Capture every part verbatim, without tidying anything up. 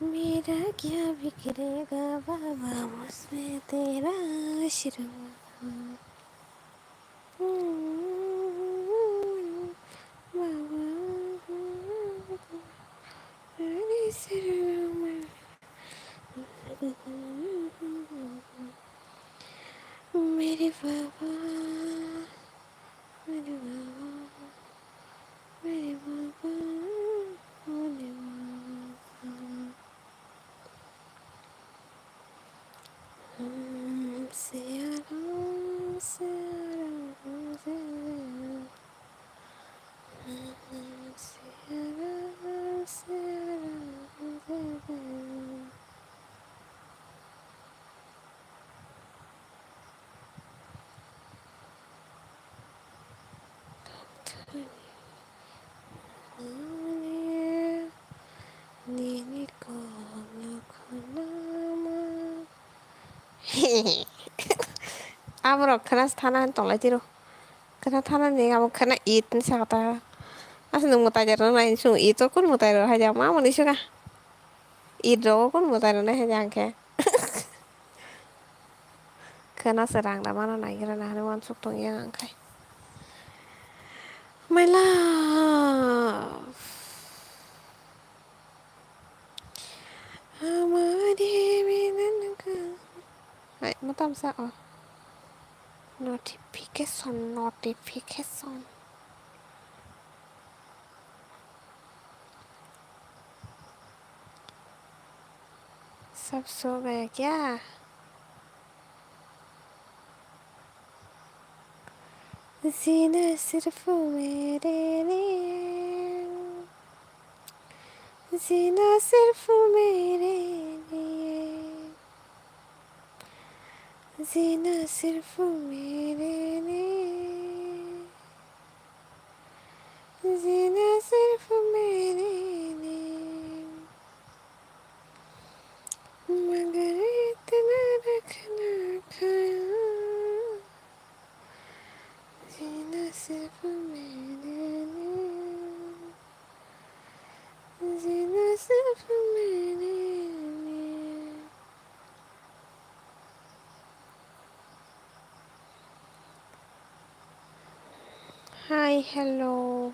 मेरा क्या बिखरेगा बाबा, मुझ में तेरा आशीर्वाद। बाबा, तेरा आशीर्वाद। मेरे बाबा, मेरे बाबा, मेरे बाबा, मेरे बाबा। हम्म, सिया राम, सिया राम, जय जय राम। हम्म, सिया राम, सिया राम, जय जय Ram. Nini kokno khwnama. Aborok khwna thana tonglaitiro. Khwna thana ni abo khwna it ni sakha ta. Aswk nwng mwtai rwna nai chwng it o kun mwtai rw hai jak ma mwnwi swkha. It rogo kun mwtai rwnai hai jak khe. Khwna se rang da mano nai gira na hani uansuk tong ya ang khai. My love. Amari binanka. Hai, matam sa o. Notification, notification. सब सो गया क्या? जीना सिर्फ मेरे लिए, जीना सिर्फ मेरे लिए, जीना सिर्फ मेरे लिए। जीना सिर्फ मेरे लिए, मगर इतना रखना ख्याल, जीना सिर्फ मेरे लिए, जीना सिर्फ मेरे लिए। Hi, hello.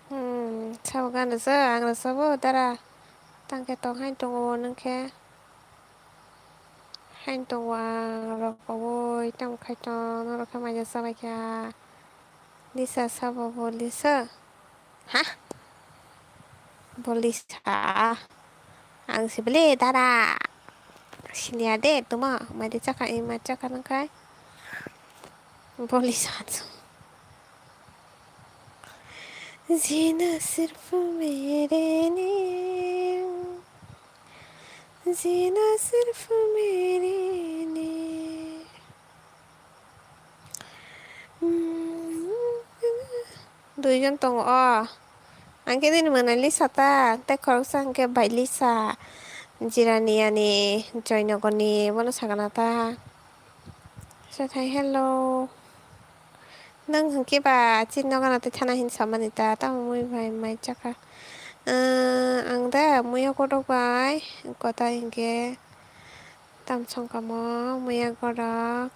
Hmm, sabo gana sa, ang rasa bo dara. Tangke tong hai tongo nangke. Hain tongo ang rokowoi, tamo khai tong, norok khe maija chabai kha. Lisa sabo bo Lisa. Ha? Bo Lisa. Ang sibili dara. Siniya de, tuma, maide chakha, ima chakha nangkhai. Bo Lisa. जीना सिर्फ मेरे लिए, जीना सिर्फ मेरे लिए। Duijon tongo o. Ang khe nini mwnai Lisa ta, tei khoroksa hwnkhe bai Lisa. Jirani ani Joynagar ni bono sakana ta. Sathai hello. Nwng hwnkhe ba chini nogo no tei thana hin samani ta, tamo mui bai mai chakha. Ang da muiya kotok bai, kotai hinkhe tam songkamo muiya kotok,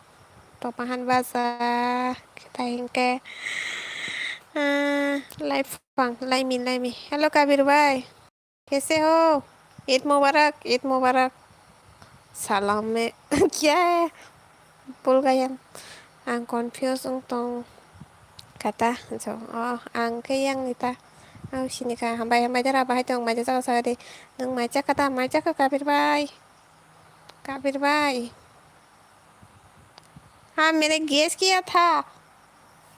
topa han baja, kotai hinkhe, ah, life pang, laimi, laimi. Hello, Kabir bai. कैसे हो? ईद मुबारक, ईद मुबारक। सलाम में क्या है? भूल गया। Ang confuse wng tong kata, jo, oh, ang khe yang ni ta. Ang sini kha, hambai, hambai, dara, bahai tong, mai jaga sa de. Nwng mai chakha ta, mai chakha, Kabir bai. Kabir bai. हाँ, मैंने गैस किया था।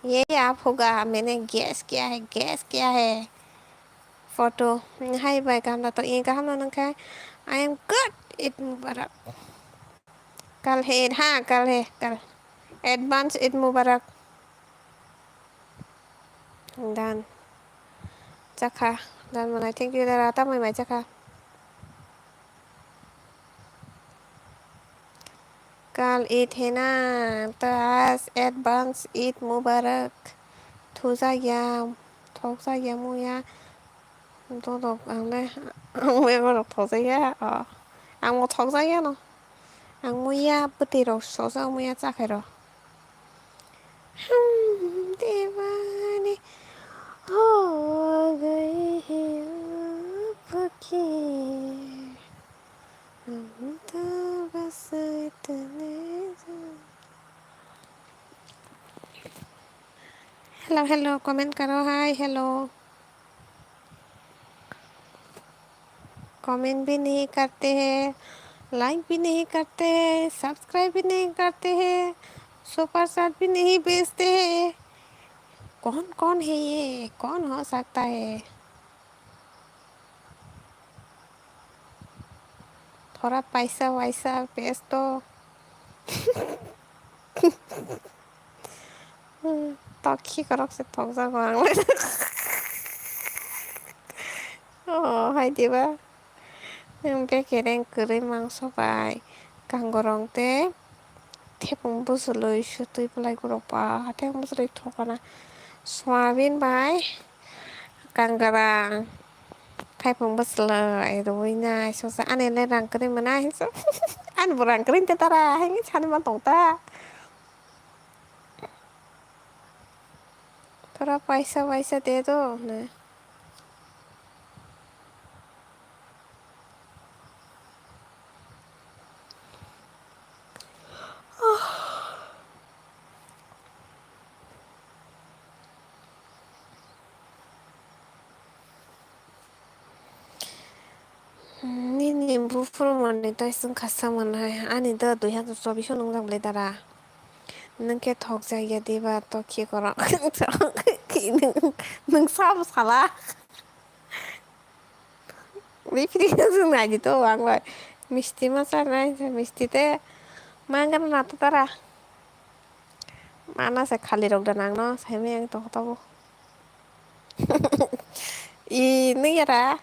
ये आप होगा, मैंने गैस किया है, गैस किया है। Photo. Hai bai, kaham da to? Ye, kaham no nang khe? I am good. Eid Mubarak. Kal hai Eid, ha, kal hai, kal. Advance Eid Mubarak. Dan. Chakha. Dan manai, thank you dara, tamai mai chakha. Kal Eid hena, to as advance Eid Mubarak. Thujakya, thokjakya muya. Dodok ang le, ang le borok thokjakya. Oh. Ang bo thokjakya no. Ang muya bwtwi rok sojak muya chakhai rok. हम दीवाने हो गए हैं आपके, हम तो बस इतने जान-, Hello, hello, comment करो, hi, hello। Comment भी नहीं करते हैं, like भी नहीं करते हैं, subscribe भी नहीं करते हैं, super chat भी नहीं भेजते हैं। कौन कौन है ये? कौन हो सकता है? थोड़ा पैसा वैसा भेज दो। Tokhi korok se thokjago ang. Oh, hai diba? Nwng bekereng kwrwi mangso bai kanggorong tei thepung bwchwlwi sutwi bwlai gurok ba thepung bwchwlwi thokana soyabin bai kangrang thepung bwchwlwi rwui nai sojak ani le rang kwrwi mwnai hinso ani bo rang kwrwi tei tara hinwi sani man tong ta. Thora paisa paisa de do hwnwi. Nini buphuru manwi tei chwng kha samani hai, ani do dui hazar chobbish o nwngjak bwlai dara. Nwng khe thokjak ya diba, tokhi korok. Nwng, nwng sabo sala. Bini phiri khe chwng nai di to, ang bai misti ma chanai, misti tei mangana na to tara. Mana se khali rok da nang no, sai maya wng tong tabo. I, nung yara.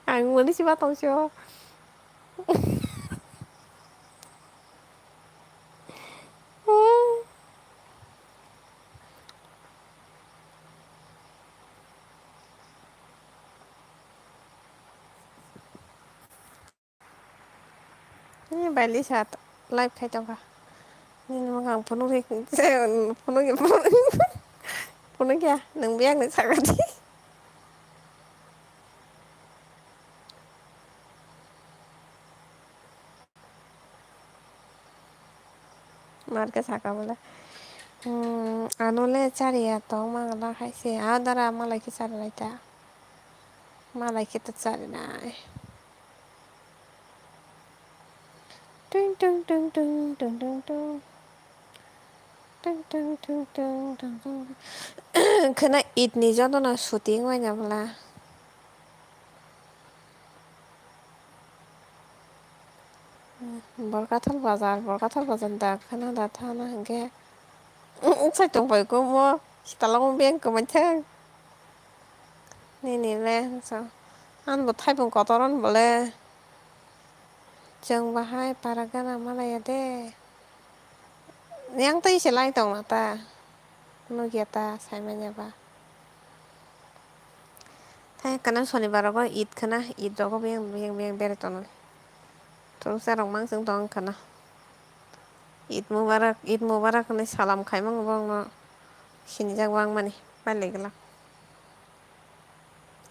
Ang mani si ba tong sio. Ni bai lisa live khai tongkha. Nini mwkhang phunukgwi, phunukgwi, phunukya, nwng biyang ni sakha di. Mar khe saka bole, hmm, ano le chariya tong mangala hai se, a dara malai khe chari lai ta, malai khe ta chari nai. Tung, tung, tung, tung, tung, tung, tung. Tung, tung, tung, tung, tung, tung. Khwna Eid ni jotono shooting waina bwla. Borkathal bazar, Borkathal bazar da khwna da thana hwnkhe. Saitung bai kumo, sitalogo beng kwmaithang. Nini le, so. An bo thaipung kotor an bo le. Chwng bahai para gana malaya de. Yang twi se lai tong na ta. Nugya ta, sai manya ba. Thai kana sonibar rogo Eid khana, Eid rogo beng, beng, beng berai tongo. Toroksa rok mang chwng tong khana. Eid Mubarak, Eid Mubarak hinwi salam khaimung bongno sinijak wngmani pailai glak.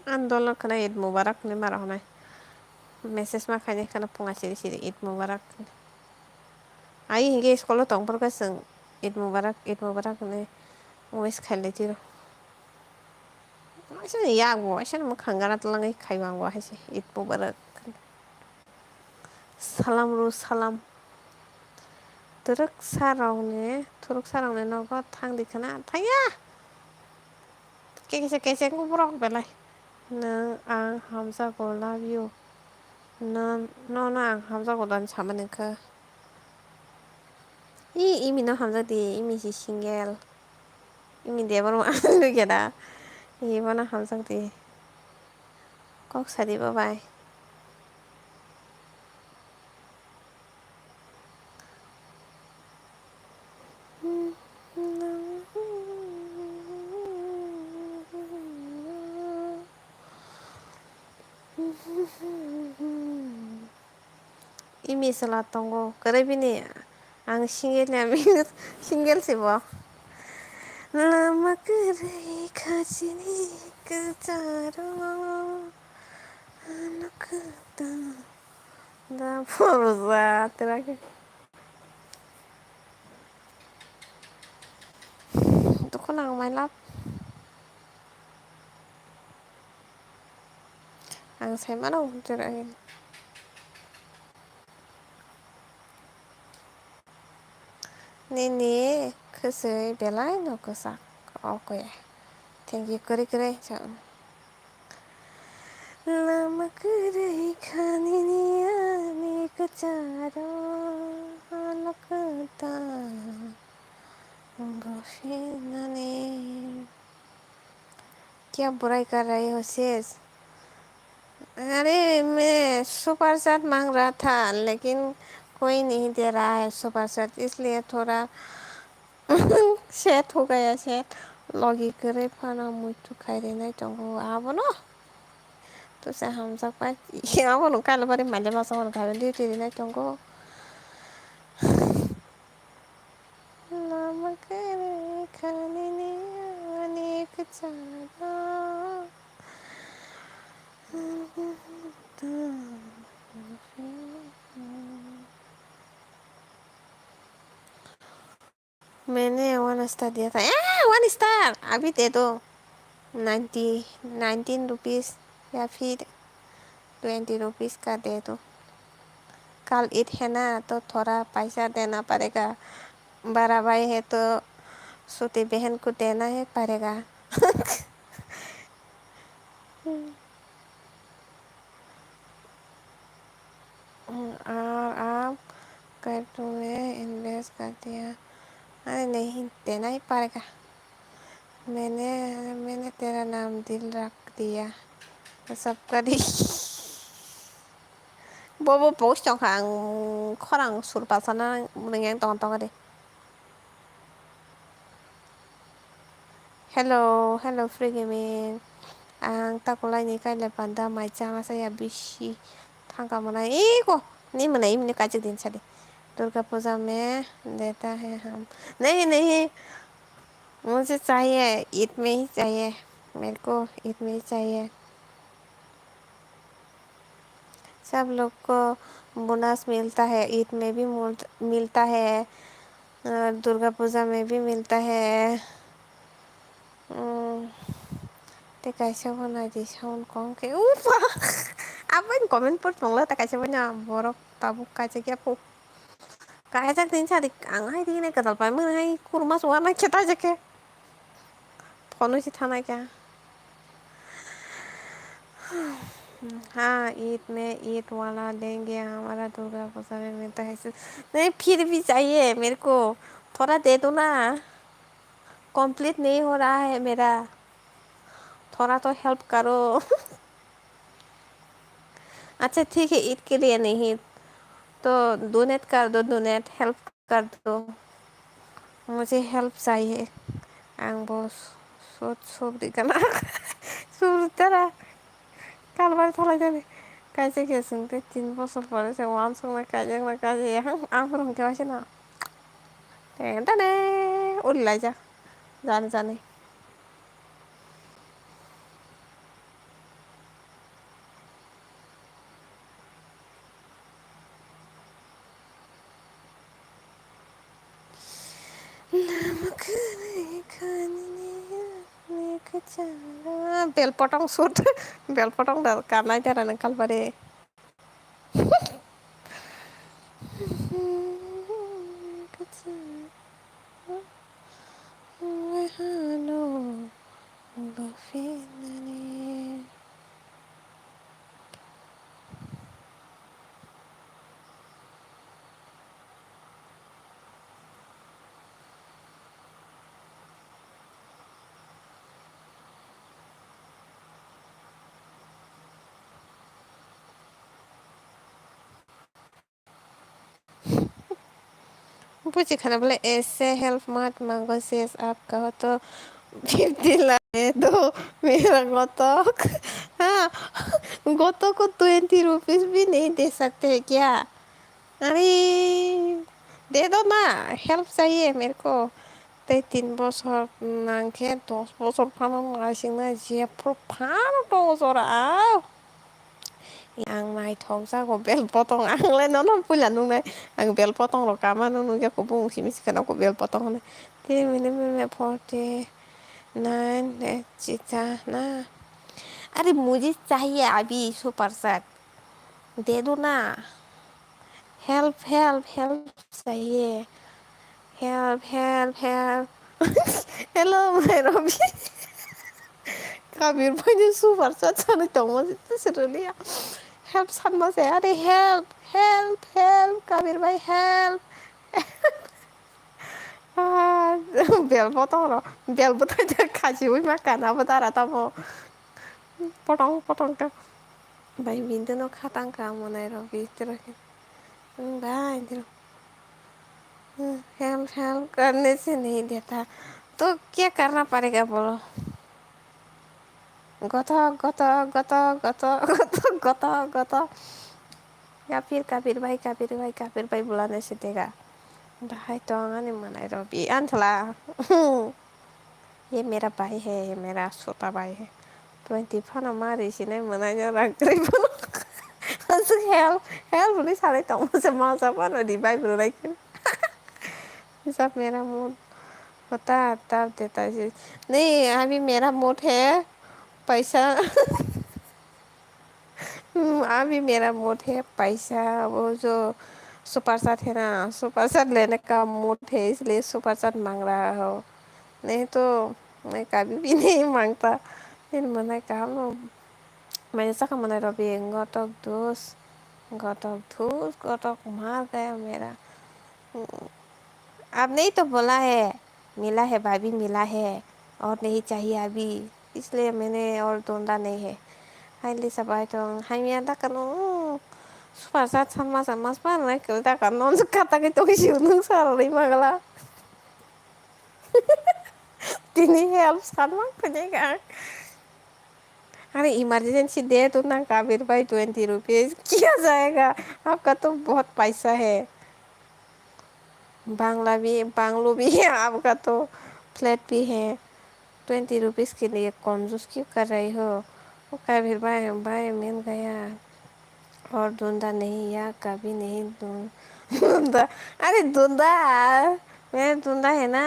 Ang dolo khna Eid Mubarak hinwi ma rok hinwi message ma khainai khna punga siri siri Eid Mubarak. Ai hinkhe school o tongphuru khe chwng Eid Mubarak, Eid Mubarak hinwi wish khailai tiro. Aisa ni yak bo, aisa ni mwkhang gana twlangwi khaibo ang bo, hai se Eid Mubarak. Salam ru salam. Twrwksa rokni, twrwksa rokni nogo thang di khna, thangya. Kekisa kekisa borok belai. Nwng ang hamjago, love you. No, no, no, ang hamjago dan samani khe. I, imi no hamjak di, imi si single. Imi de borok ang lugya da. I bono hamjak di. Kok sadi bye bye. Imi sala tongo kwrwi bini, ang single ni, single se bo. Lama kwrwi khachini kwcharo. Ano kwtal da phorja tera khe. Dukhu nang my love. Ang sai mano tera khe. Nini khwswi belai no kwchak. Okay. Thank you kwrwi kwrwi. Lama kwrwi kha nini ani kwcharo ano kwtal bo phinani. Kya burai kar rahe ho ses? Are main super chat mang raha tha, lekin koi nahi de raha hai super chat, isliye thoda set ho gaya set. Logi kwrwi phano muitu khai rinai tongo abono. Tusa hamjak pai abono kailabari mali masa hwn khai duty rinai tongo. Lama kwrwi kha nini ani kwcharo. मैंने one star दिया था। ए, one star! अभी दे दो। Ninety, nineteen rupees या फिर twenty rupees का दे दो। कल ईद है ना, तो थोड़ा पैसा देना पड़ेगा। बड़ा भाई है, तो छोटी बहन को देना है पड़ेगा। और आप कर तुम्हें इन्वेस्ट कर दिया। अरे नहीं, देना ही पड़ेगा। मैंने, मैंने तेरा नाम दिल रख दिया। तो सबका दे। Bobo post tong kha ang khorang sur pasana mwnang yang tong tong de. Hello, hello, Free Gaming. Ang takulai ni kaile panda mai chama saya bisi thangka mwnai. Iko, ni mwnai, imni kachik din sadi. Durga पूजा में देता है हम। नहीं, नहीं, मुझे चाहिए, ईद में ही चाहिए। मेरे को ईद में ही चाहिए। सब लोग को बोनस मिलता है, ईद में भी मुल-, मिलता है, अ, दुर्गा पूजा में भी मिलता है। उम, te kaisa bo nai di sound kom khe. Upa! Abo ni comment por tongla ta kaisa bo na borok tabuk kaisa khe po. Kaisa tin sari ang hai di nai kadal pai mani hai kurma suwa nai khe ta je khe. Phone se thanai kha. हाँ, ईद में ईद वाला देंगे, हमारा दुर्गा पूजा में मिलता है। नहीं, फिर भी चाहिए मेरे को, थोड़ा दे दो ना, कंप्लीट नहीं हो रहा है मेरा, थोड़ा तो हेल्प करो। अच्छा ठीक है, ईद के लिए नहीं तो डोनेट कर दो, डोनेट, हेल्प कर दो, मुझे हेल्प चाहिए। Ang bo sut suk di kana. Sur tara. Kalbar thalai jani. Kaisa khe sung te tin bosor pore se wan sung na kaijak na kaijak ya. Ang phuru hwnkhe waisa na. Ten tane. Uri laijak. Jani jani. Bel potong sut, bel potong da kanai dara nang kalbari. Buji khana bole, "Aise help mat mango sis, aapka ho to fifty lakh de do, mera gotok." Ha, gotok ko twenty rupees bhi nahi de sakte hai kya? Are, de do na, help chahiye mere ko. Tei tin bosor nang khe dos bosor phano naising nai, jephru phano tongo jora. Ang naithok jago bel potong, ang le nono puila nuknai. Ang bel potong rok kama no nukya, kubung simi se kheno bel potong hwnwi. Tini mini mini forty nine, eh, chicha na. Are mujhe chahiye abhi super chat. De do na. Help, help, help chahiye. Help, help, help. Hello, my Robi. Kabir bhai ni super chat sanwi tongma se rwliya. Help sanma se, are help, help, help, Kabir bhai, help. Ah, bel botong ro, bel botong je khasiwi ma kana bo dara tamo. Potong, potong ka. Bai, bini no khatang ka monai ro, bini tiro khe. Hmm, bai, tiro. Hmm, help, help karne se nahi deta. To kya karna padega bolo? Goto, goto, goto, goto, goto, goto, goto. Kapir, kapir bai, kapir bai, kapir bai bulane se dega. Bahai tong ani manai ro bi antla. Ye mera bhai hai, ye mera chota bhai hai. Twenty phano ma ri sinai mwnai no rang kwrwi phano. Aswk help, help hwnwi salai tongma se masa phano ri bai bwrwi khe. Hisab mera mood hota tab deta hai. Nahi, abhi mera mood hai paisa. Hmm, abhi mera mood hai paisa, wo jo super chat hai na, super chat lene ka mood hai, isliye super chat mang raha ho. Nahi to main kabhi bhi nahi mangta. Phir mane kaham no. Maine saka mane Robi, gotok dus, gotok dus, gotok mar gaya mera. Hmm. आपने ही तो बोला है, मिला है भाभी, मिला है, और नहीं चाहिए अभी, इसलिए मैंने और ढूंढा नहीं है। Hai lisa bai tong, hai miya da kano, super chat san masa mas pa nai kiri da kano, kata ke to kisi unung sara ri magala. Tini help san mang kene ka. अरे इमरजेंसी दे तो ना काबिर भाई, twenty rupees किया जाएगा, आपका तो बहुत पैसा है। बांग्ला भी, बांग्लो भी है, आपका तो फ्लैट भी है। ट्वेंटी रुपीज के लिए कंजूस क्यों कर रही हो? वो काबिर भाई, भाई मिल गया। और धुंधा नहीं या कभी नहीं धुं-, धुंधा, अरे धुंधा, मैं धुंधा है ना।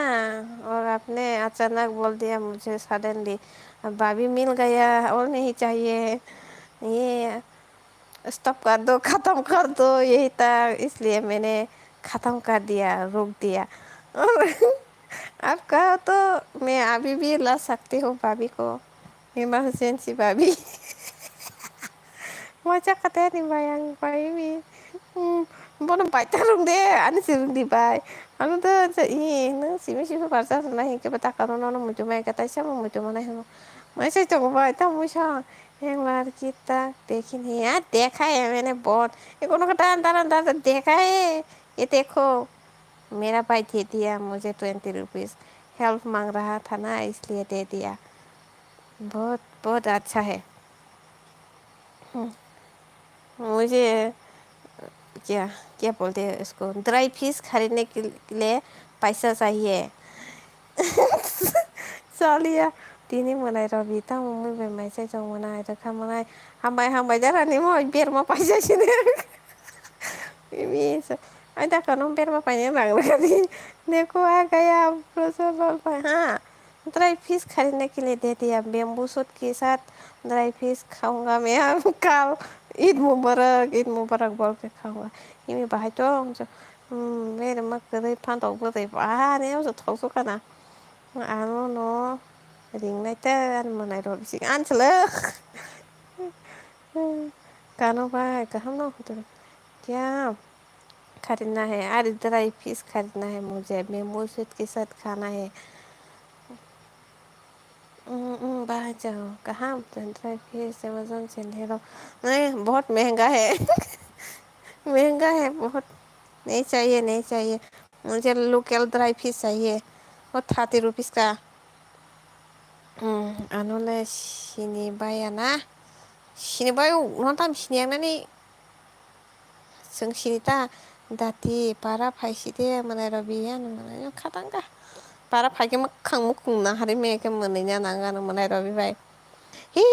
और आपने अचानक बोल दिया मुझे सडनली, अब भाभी मिल गया और नहीं चाहिए। ये स्टॉप कर दो, खत्म कर दो, यही तक, इसलिए मैंने खत्म कर दिया, रोक दिया। और आप कहो तो मैं अभी भी ला सकती हूँ भाभी को। Emergency babi. Wacha kate ni bai ang bai mi. Hmm, bono bai ta rung de, ani si rung di bai. Ano to cha i, nang simi simi barsa na hi ke bata karo no no mutu mai kata sa mo mutu mana hi mo. Mai sai to bai ta mu sa. Ek bar kita dekhin hi, ah, dekha hai maine bahut. Ye kono ka dan dan dan dekha hai. Ye dekho. मेरा भाई दे दिया मुझे twenty rupees, help मांग रहा था ना इसलिए दे दिया। बहुत, बहुत अच्छा है। हम्म, मुझे क्या, क्या बोलते हैं इसको, ड्राई फिश खरीदने के लिए पैसा चाहिए। Chaliya, tini mwnai Robi, tamo mui bai mai chai chong mwnai, rwkha mwnai, hambai, hambai, jara ni mo berma paisa sini. Mimi sa, ai da kano berma paine rang rwkha di. Neko a gaya, proso lol pai, ha. Dry fish kharina ke liye de diya, bamboo shoot ke sath dry fish khaunga main. Kal, Eid Mubarak, Eid Mubarak bol ke khaunga. Imi bahai to, hmm, mere ma kwrwi phantok bwrwi ba ne, thok sukana. Ano no ring nai ta, ani mwnai rok bisi an sele. Kano bai kaham no hotel. Kya kharina hai, ari dry fish kharina hai, mujhe bamboo shoot ke sath khana hai. Hmm, hmm, bahai chao, kaham, dry fish, Amazon se le ro. Nahi, bahut mehenga hai. Mehenga hai, bahut. Nahi chahiye, nahi chahiye. Mujhe local dry fish chahiye. Wo thirty rupees ka. Hmm, ano le sini baya na. Sini bayo, no tam sini yang nani. Chwng sini ta dati para phai si de mwnai rok biya no mwnai no khatang ka. Para phai khe mwkhang mukhung na hari me khe mwnai na nang ano mwnai rok bi bai. Hi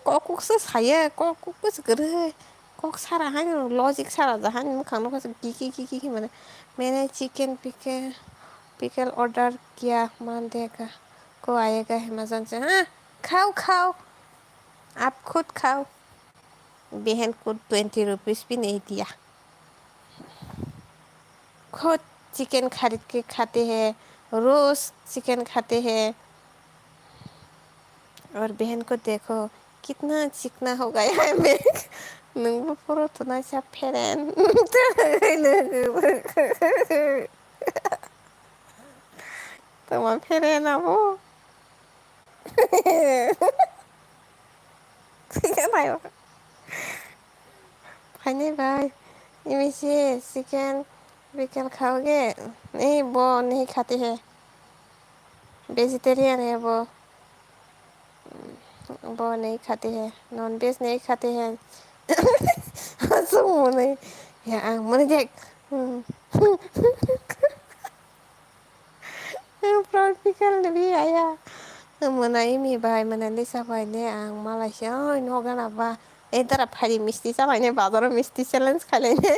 kok kuk se saye, kok kuk se kwrwi. Kok sara hai no logic sara ja hai mwkhang no khe giki giki khe mwnai. Maine chicken pickle, pickle order kiya, maan dekha. Ko aayega Amazon se. Ha, khao, khao. Aap khud khao. बहन को twenty rupees भी नहीं दिया। खुद चिकन खरीद के खाते हैं, रोज चिकन खाते हैं। और बहन को देखो, कितना चिकना हो गया है। Nwng bo phuru tunai sa phereng. Tama phereng abo. Phainai bai, imi se chicken pickle khaoge, ei bo nahi khate hai, vegetarian hai bo, bo nahi khate hai, non veg nahi khate hai. Aswk mwnwi, ya ang mwnwi dek. Practical ni bi aya. Mwnai mi bai mwnai lisa bai le ang malai se oi no gana ba. E dara phari misti chalai ne bazar o misti challenge khalai ne.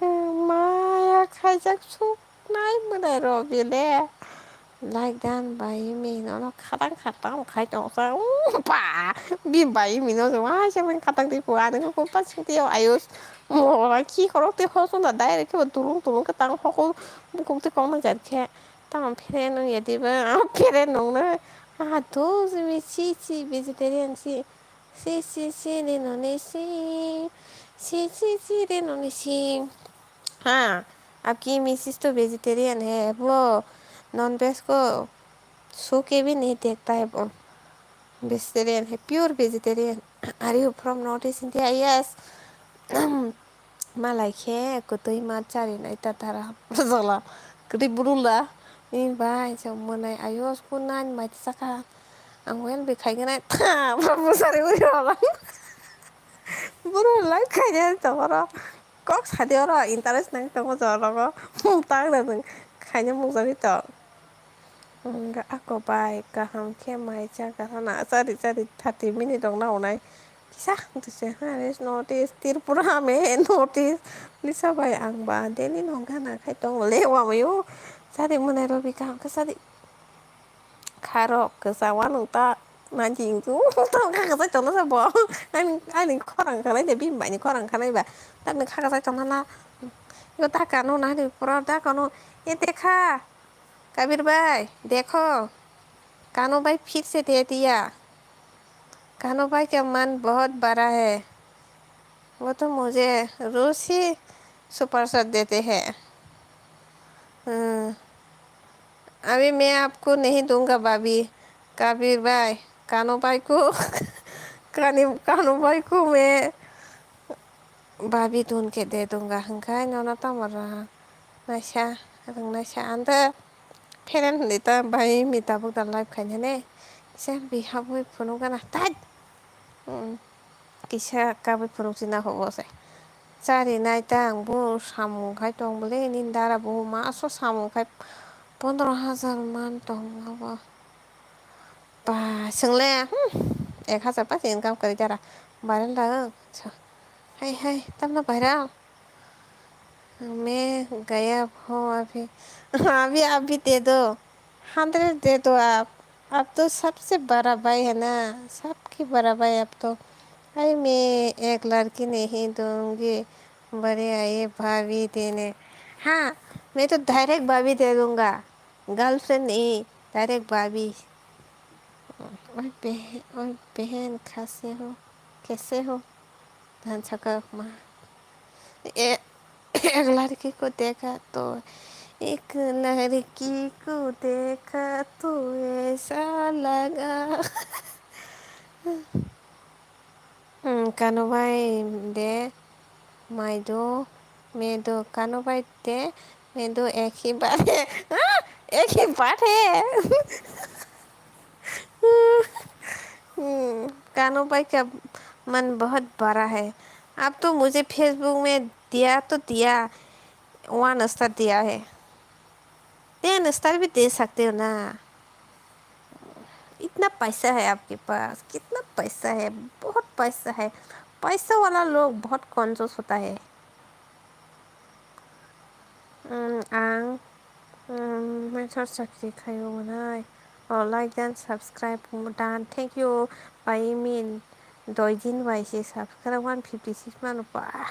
Maya khaijak suk nai mwnai rok bile. Like dan bai mi no no khatang khatang khai tong sa. Ba bi bai mi no wa se khatang di pu ani ko pa sing ti ayus. Mo ki khorok ti hoso da direct ke tulung tulung ke tang hoko. Bukung te kok nang jar khe. Tamo phere nung ya diba? Phere nung na. Aha, to jimi si si vegetarian si. Si si si de noni si. Si si si de noni si. Ha, आपकी मिसेस तो वेजिटेरियन है, वो नॉनवेज को छू के भी नहीं देखता है वो। Vegetarian hai, pure vegetarian. Are you from North East India? Yes. Malai khe kwtwi ma chari nai ta tara. Jala. Kwtwi burula. Ni bai sa mwnai ayo school nine mai ta saka. Ang well be khai gana. Tha, bro, bro, sorry, bro. Bro, life khai gana to bro. Kok sadi oro interest nang tongo jorogo. Tang da nang khai na mung jagwi to. Wngkha ako bai kaham khe mai cha kahana chari chari thirty minute rok naonai kisa tise ha rest notice Tripura me notice lisa bai ang ba daily no gana khai tong le wa mai o chari mwnai rok bi kaham khe chari kha rok kwchangma nung ta nanti ingtu tong kha kwchai tong nasa bo ani ani khorang khanai de bini bai ni khorang khanai ba tamni kha kwchai tong nana yo ta kanu nani pura da kanu e dekha. Kabir bhai, dekho, Kanu bhai phir se de diya. Kanu bhai ka man bahut bada hai. Wo to mujhe roz hi superset dete hai. Hmm. Abhi main aapko nahi dunga, bhabhi. Kabir bhai, Kanu bhai ko, Kani, Kanu bhai ko main Bhabhi dun ke de dunga hwnkhe nono tamo rang naisa rwng naisa ando phereng hinwi ta bai mi tabuk da live khainani kisa bihabwi phunuk gana thai kisa kabwi phunuk sina hubo se chari nai ta ang bo samung khai tong bwle nini dara bo ma so samung khai pondro hajar man tong abo. Ba, swngle, hmm, ek hajar paisa income kwrwi dara. Viral da, hmm, sa. Hai, hai, tamno viral? मैं गायब हूँ अभी। अभी, अभी दे दो। Hundred दे दो आप। अब तो सबसे बड़ा भाई है ना, सबके बड़ा भाई अब तो। भाई, मैं एक लड़की नहीं दूंगी, बड़े आए भाभी देने। हाँ, मैं तो डायरेक्ट भाभी दे दूंगा, गर्लफ्रेंड नहीं, डायरेक्ट भाभी। ओए बहन, ओए बहन, कैसे हो, कैसे हो? धान छका मा। ए, एक लड़की को देखा तो, एक लड़की को देखा तो ऐसा लगा। Hmm, kano bai de, mai do, me do, kano bai de, me do, ek hi baat hai. Ah, ek hi baat hai. Hmm, kano bai ka man bahut bada hai. Ab to mujhe Facebook mein diya to diya, one star diya hai. Ten star bhi de sakte ho na. इतना पैसा है आपके पास, कितना पैसा है, बहुत पैसा है। पैसा वाला लोग बहुत कंजूस होता है। Hmm, ang, hmm, mensor chakri khaio manai. Oh, like dan, subscribe dan. Thank you. Pai min doi din bai se subscribe one fifty six manu pa.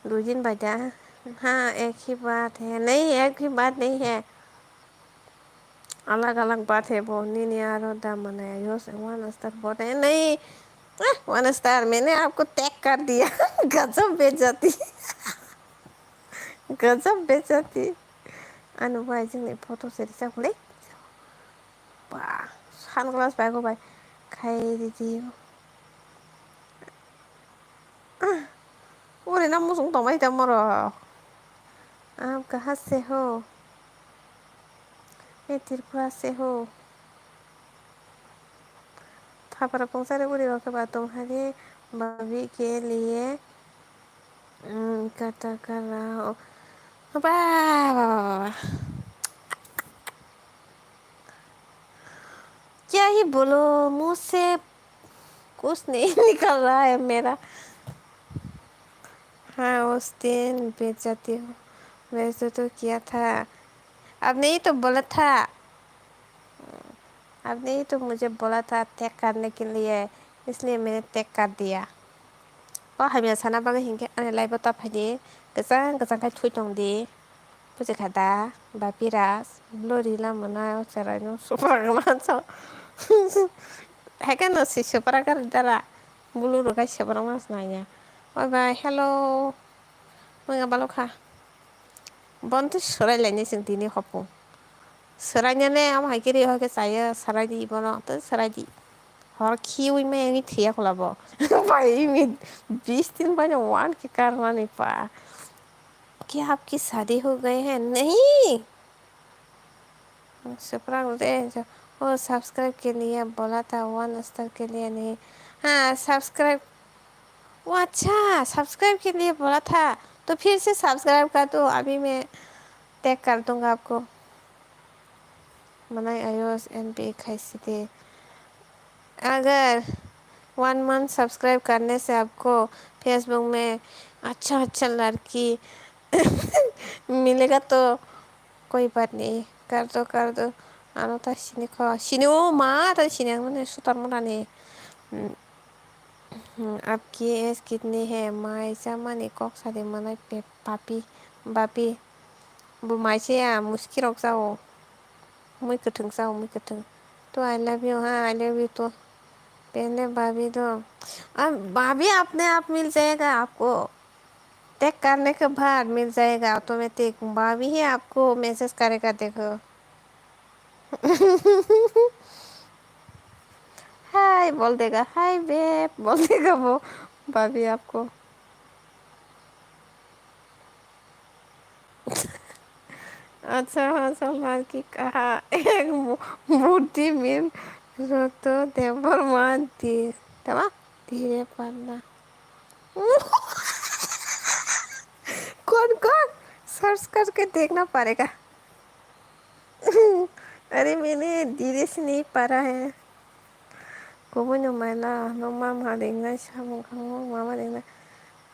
Doi din bai da. Ha, ek hi baat hai. Nahi, ek hi baat nahi hai. Alag alag baat hai wo, nini aro da manaya yo se one star bote nahi. Ah, one star, maine aapko tag kar diya. Gajab bejati. Gajab bejati. Anu bai jingni photo se rijak le. Ba, sunglass bai go bai. Khai ridi. Uri na musung tongmai ta moro. Aap kaha se ho? Ye Tripura se ho? Thapra pungsari uri rok ba tumhari bhabhi ke liye, mm, kata kara ho. Ba, ba, ba, ba, ba. क्या ही बोलो, मुंह से कुछ नहीं निकल रहा है मेरा। हाँ, उस दिन बेइज्जती हो, बेइज्जती तो किया था। आपने ही तो बोला था, आपने ही तो मुझे बोला था tag करने के लिए, इसलिए मैंने tag कर दिया। O hamya sana bagwi hinkhe ani live o ta phaidi, kwchang kwchang khai thui tong di. Buji kha da, Bapi Raj, bwlwrwi lamano o chwraino swprak mansa. Haikhe no si swprak ar dara, bwlwrwi rwkha swprak mansa nangya. Oi bai, hello. Mwnga balokha. Bono tei swrai lainai chwng tini hopung. Swrainani amo hai khe ri hoi khe chaya swrai di bono, tei swrai di. Hor khiui mai wngwi thwiya khwla bo. Bai wngwi bis din bai no one khe karmani pa. Kya aapki shaadi ho gayi hai? Nahi. Swprak de, o subscribe ke liye bola tha, one star ke liye nahi. Ha, subscribe. ओ अच्छा, subscribe के लिए बोला था, तो फिर से subscribe कर दो, अभी मैं tag कर दूंगा आपको। Manai Ayush M P khai sidi. अगर one month subscribe करने से आपको Facebook में अच्छा अच्छा लड़की मिलेगा तो कोई बात नहीं, कर दो, कर दो। Ano ta sini kho, sini o ma ta sini ang mane sutar mona ni. Hmm, hmm, आपकी एज कितनी है? Mai chamani kok sadi manai pe papi, bapi. Bo mai se ya, muski rok jao. Mui kwthwng jao, mui kwthwng. To I love you, ha, I love you to. Pehle bhabhi do. Ab bhabhi apne aap mil jayega aapko. Tag karne ke baad mil jayega automatic. Bhabhi hi aapko message karega, dekho. Hi bol dega, hi babe bol dega wo, bhabhi aapko. अच्छा, हाँ, सलमान की कहा एक मू-, मूर्ति मिल रो तो देवर मान दिए, तमा धीरे पड़ना। कौन, कौन? Search करके देखना पड़ेगा। अरे, मैंने धीरे से नहीं पढ़ा है। Kubui no maila, no mama ringnai, samung khango mama ringnai.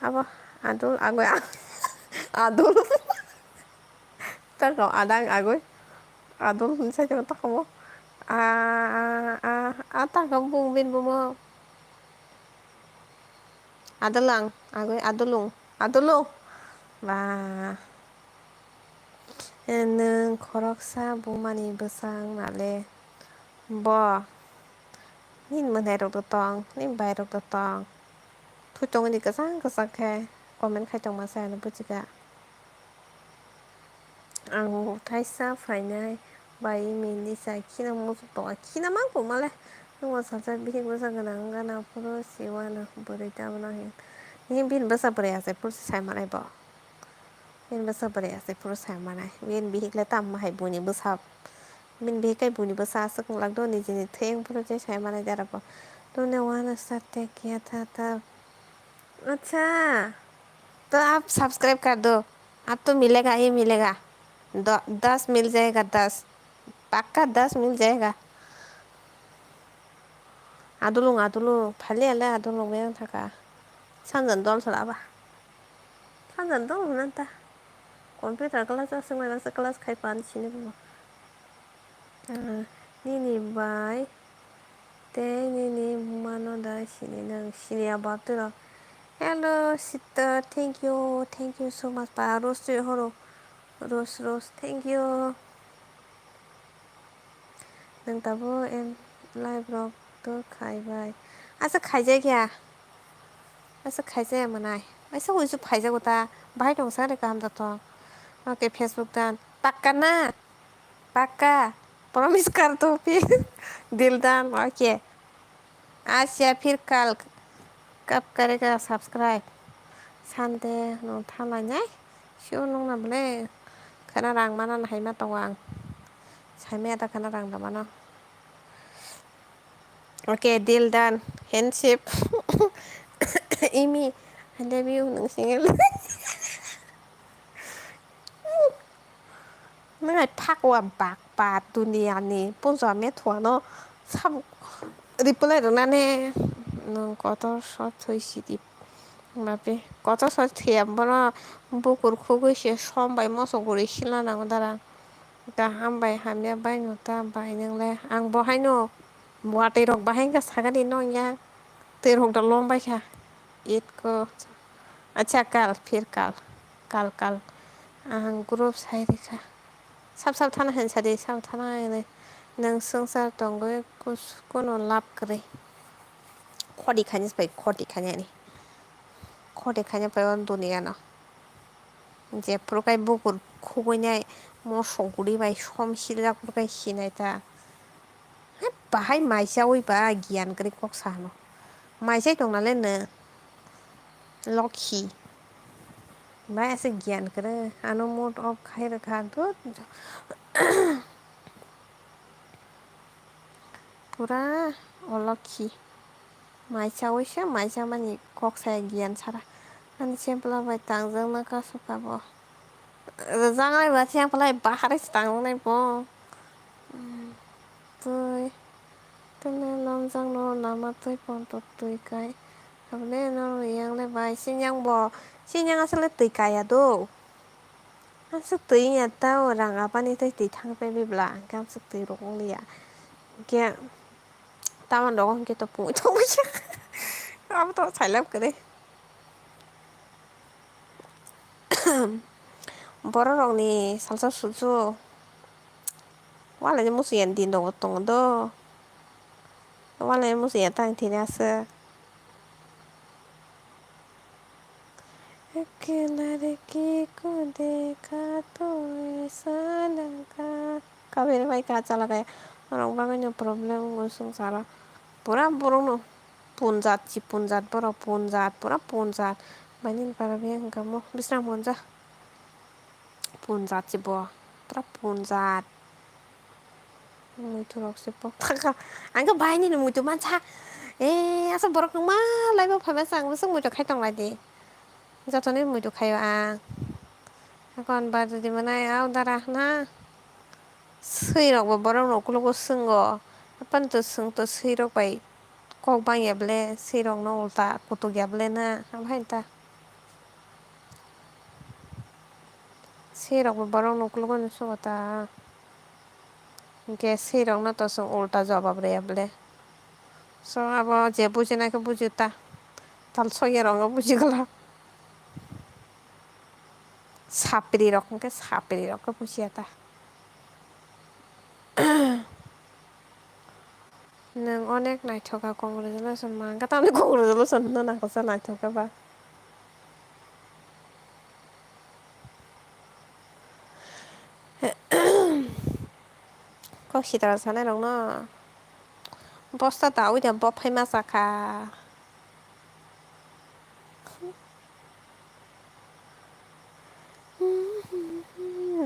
Abo adul agoi, adul. Tako adang agoi. Adul hinwi sai tongma tako mo. A, a, a, a, ta kha bung bini bumo. Adolang, agoi, adolung, adolung. Ba. E, nwng khoroksa bumani bwsang nale. Bo. Nini mwnairok do tong, nini bairok do tong. Thwi tongwi di kwchang kwchang khe comment khai tongma se ano bujiga. Ang thaisa phainai bai mini chai khina muchuk tongo, khina mang tongmale. Nwng sajak bihik bwsa gwnang wngkha na phuru siwano bwrwi tabukno hin. Nini bini bwsa bwrwi achai phuru se sai manai bo. Bini bwsa bwrwi achai phuru sai manai. Bini bihik le tamo hai buini bwsa. Bini bihik kai buini bwsa aswk wng lak do nijini thwi wng phuru je sai manai dara bo. Tune wana sate kiya tha tha. Acha. To aap subscribe kar do. Aap to milega hi milega. Do, das mil jayega, das. Pakka das mil jayega. Adulung, adulung, phali ale adulung yang thaka. Sanjan dol sala ba. Sanjan dol hwnanta. Computer class aswk masa class khai pan sini bo. Ah, nini bai tei nini bumano da sini nang sini ya bab tiro. Hello sister, thank you, thank you so much pa. Rose twi horo. Rose, Rose, thank you. Nwng tabuk em live rok to khai bai. Asa khaijak ya. Asa khaijak ya manai. Asa uisu phaijago ta. Bahai tong sa re kaham da to. Okay, Facebook dan. Pakka na? Pakka. Promise kar to phi. Dil dan. Okay. Asia phir kal kap kare ka subscribe. Sante no thalai nai. Sio nung na bole. Khana rang mana na hai ma tongo ang. Sai maya ta khana rang da mano. Okay, deal done. Handshake. Imi, I love you, nung single. Nang ai phak wa bak pa dunia ni punja me thua no sab reply rwna ne. Nung kotor sot thwi sidi. Mapi kotor sot thwi bono bukur khugui se som bai moso guri sila nango dara. Kaham bai hamya bai no ta bai nang le ang bo haino watwi rok bahai wngkha sakani nong ya twi rok da lom bai kha it ko acha kal phir kal kal kal ang group sai rikha sab sab thana hen sadi sab thana hinwi nwng swngchar tongwi kus-, kuno lab kwrwi khodi khani pai khodi khani ani khodi khani pai o duniya no. Jephuru kai bukur khugui nai mosok guri bai som siljak phuru kai sinai ta. Hai bahai mai chaui ba giyan kwrwi kok sa hano. Mai chai tong nale nwng lokhi. Bai ase giyan kwrwi ano mood off khai rwkha dut. Pura olokhi. Mai chaui se mai chamani kok saya giyan sara. Ani sempla bai tangjak na kasu kabo. Rwjak nai ba sempla bai bahari se tangjak nai bo. Twi. Tele lomjak no lama twi ponto twi kai. Abole no yang le bai sinyang bo. Sinyang asole twi kaya do. Aswk twi ya ta o rang apani tei twi thang pai bibla hwnkhe aswk twi rok wng ya. Hwnkhe tamon rogo hwnkhe to pungwi tongwi ya. Abo to sailab kwrwi. Borok rokni salsa susu. Walai musu ya din rogo tongo do. Walai musu ya tang thini aswk. Ek ladki ko dekha to aisa laga. Kabir bai kacha laga. Norok bagwi no problem wngo swngcharo. Pura borok no punjat si punjat borok punjat pura punjat. Bai nini para biyang hwnkha mo bisrang monja. Punjat se bo, pura punjat. Muitu rok se pok thangkha. Ang khe bahai nini muitu mansa. Eh, asa borok kwbangma laibo phaima se ang bwswk muitu khai tong lai di. Joto ni muitu khaio ang. Akon bar di manai au dara hwna. Swi rok bo borok rok ukologo swngo. Apan to swng to swi rok bai kok bang ya ble, swi rok no ulta kutuk ya ble na. Ang bahai ta. Sirok bo borok ni ukologo ni sugo ta. Hinkhe swi rokno to chwng ulta jobab rwya bwle. So abo je bujinai khe buji ta. Tal sokya rokno buji glak. Sapri rok hinkhe sapri rok khe bujiya ta. Nwng onek naithoka, congratulations man. Khe tamni congratulations hwnna nangkuksa naithoka ba. Kok sitra sanai rokno bosta ta ui da bo phaima sakha.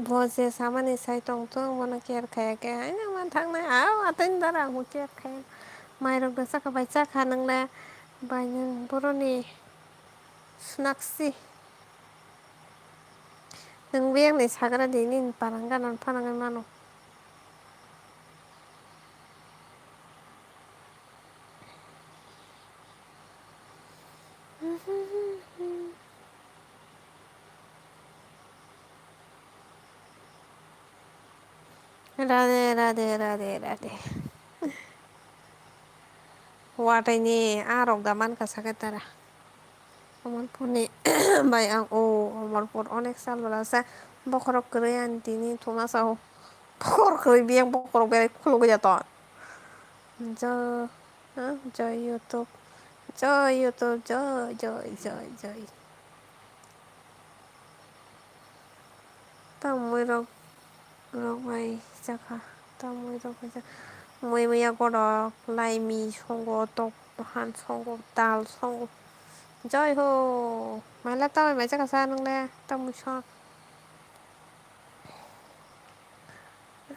Bo je samani sai tong tong bono care khaya khe haino man thangnai a atwini dara ang bo care khaya. Mairok da chakha bai chakha nwngle bai nwng boroni. Snakchi. Nwng biyang ni sagra di nini parang gana phanangwi mano. Rade, rade, rade, rade. Watwi ni a rok da mankha sakhe tara. Omorpur ni bai ang o Omorpur onek sal bwla sa bokhorok kwrwi ani tini thuma sa o. Bokhorok kwrwi biyang bokhorok berai khulugwi ya ton. Jo, ha, joy YouTube. Joy YouTube, joy, joy, joy, joy. Tamwi rok, rok bai chakha. Tamwi rok bai chakha. Mui muya godok, laimi songo, tok han songo, dal songo. Joy ho. Maila tamwi bai chakha sa nwngle, tamwi song.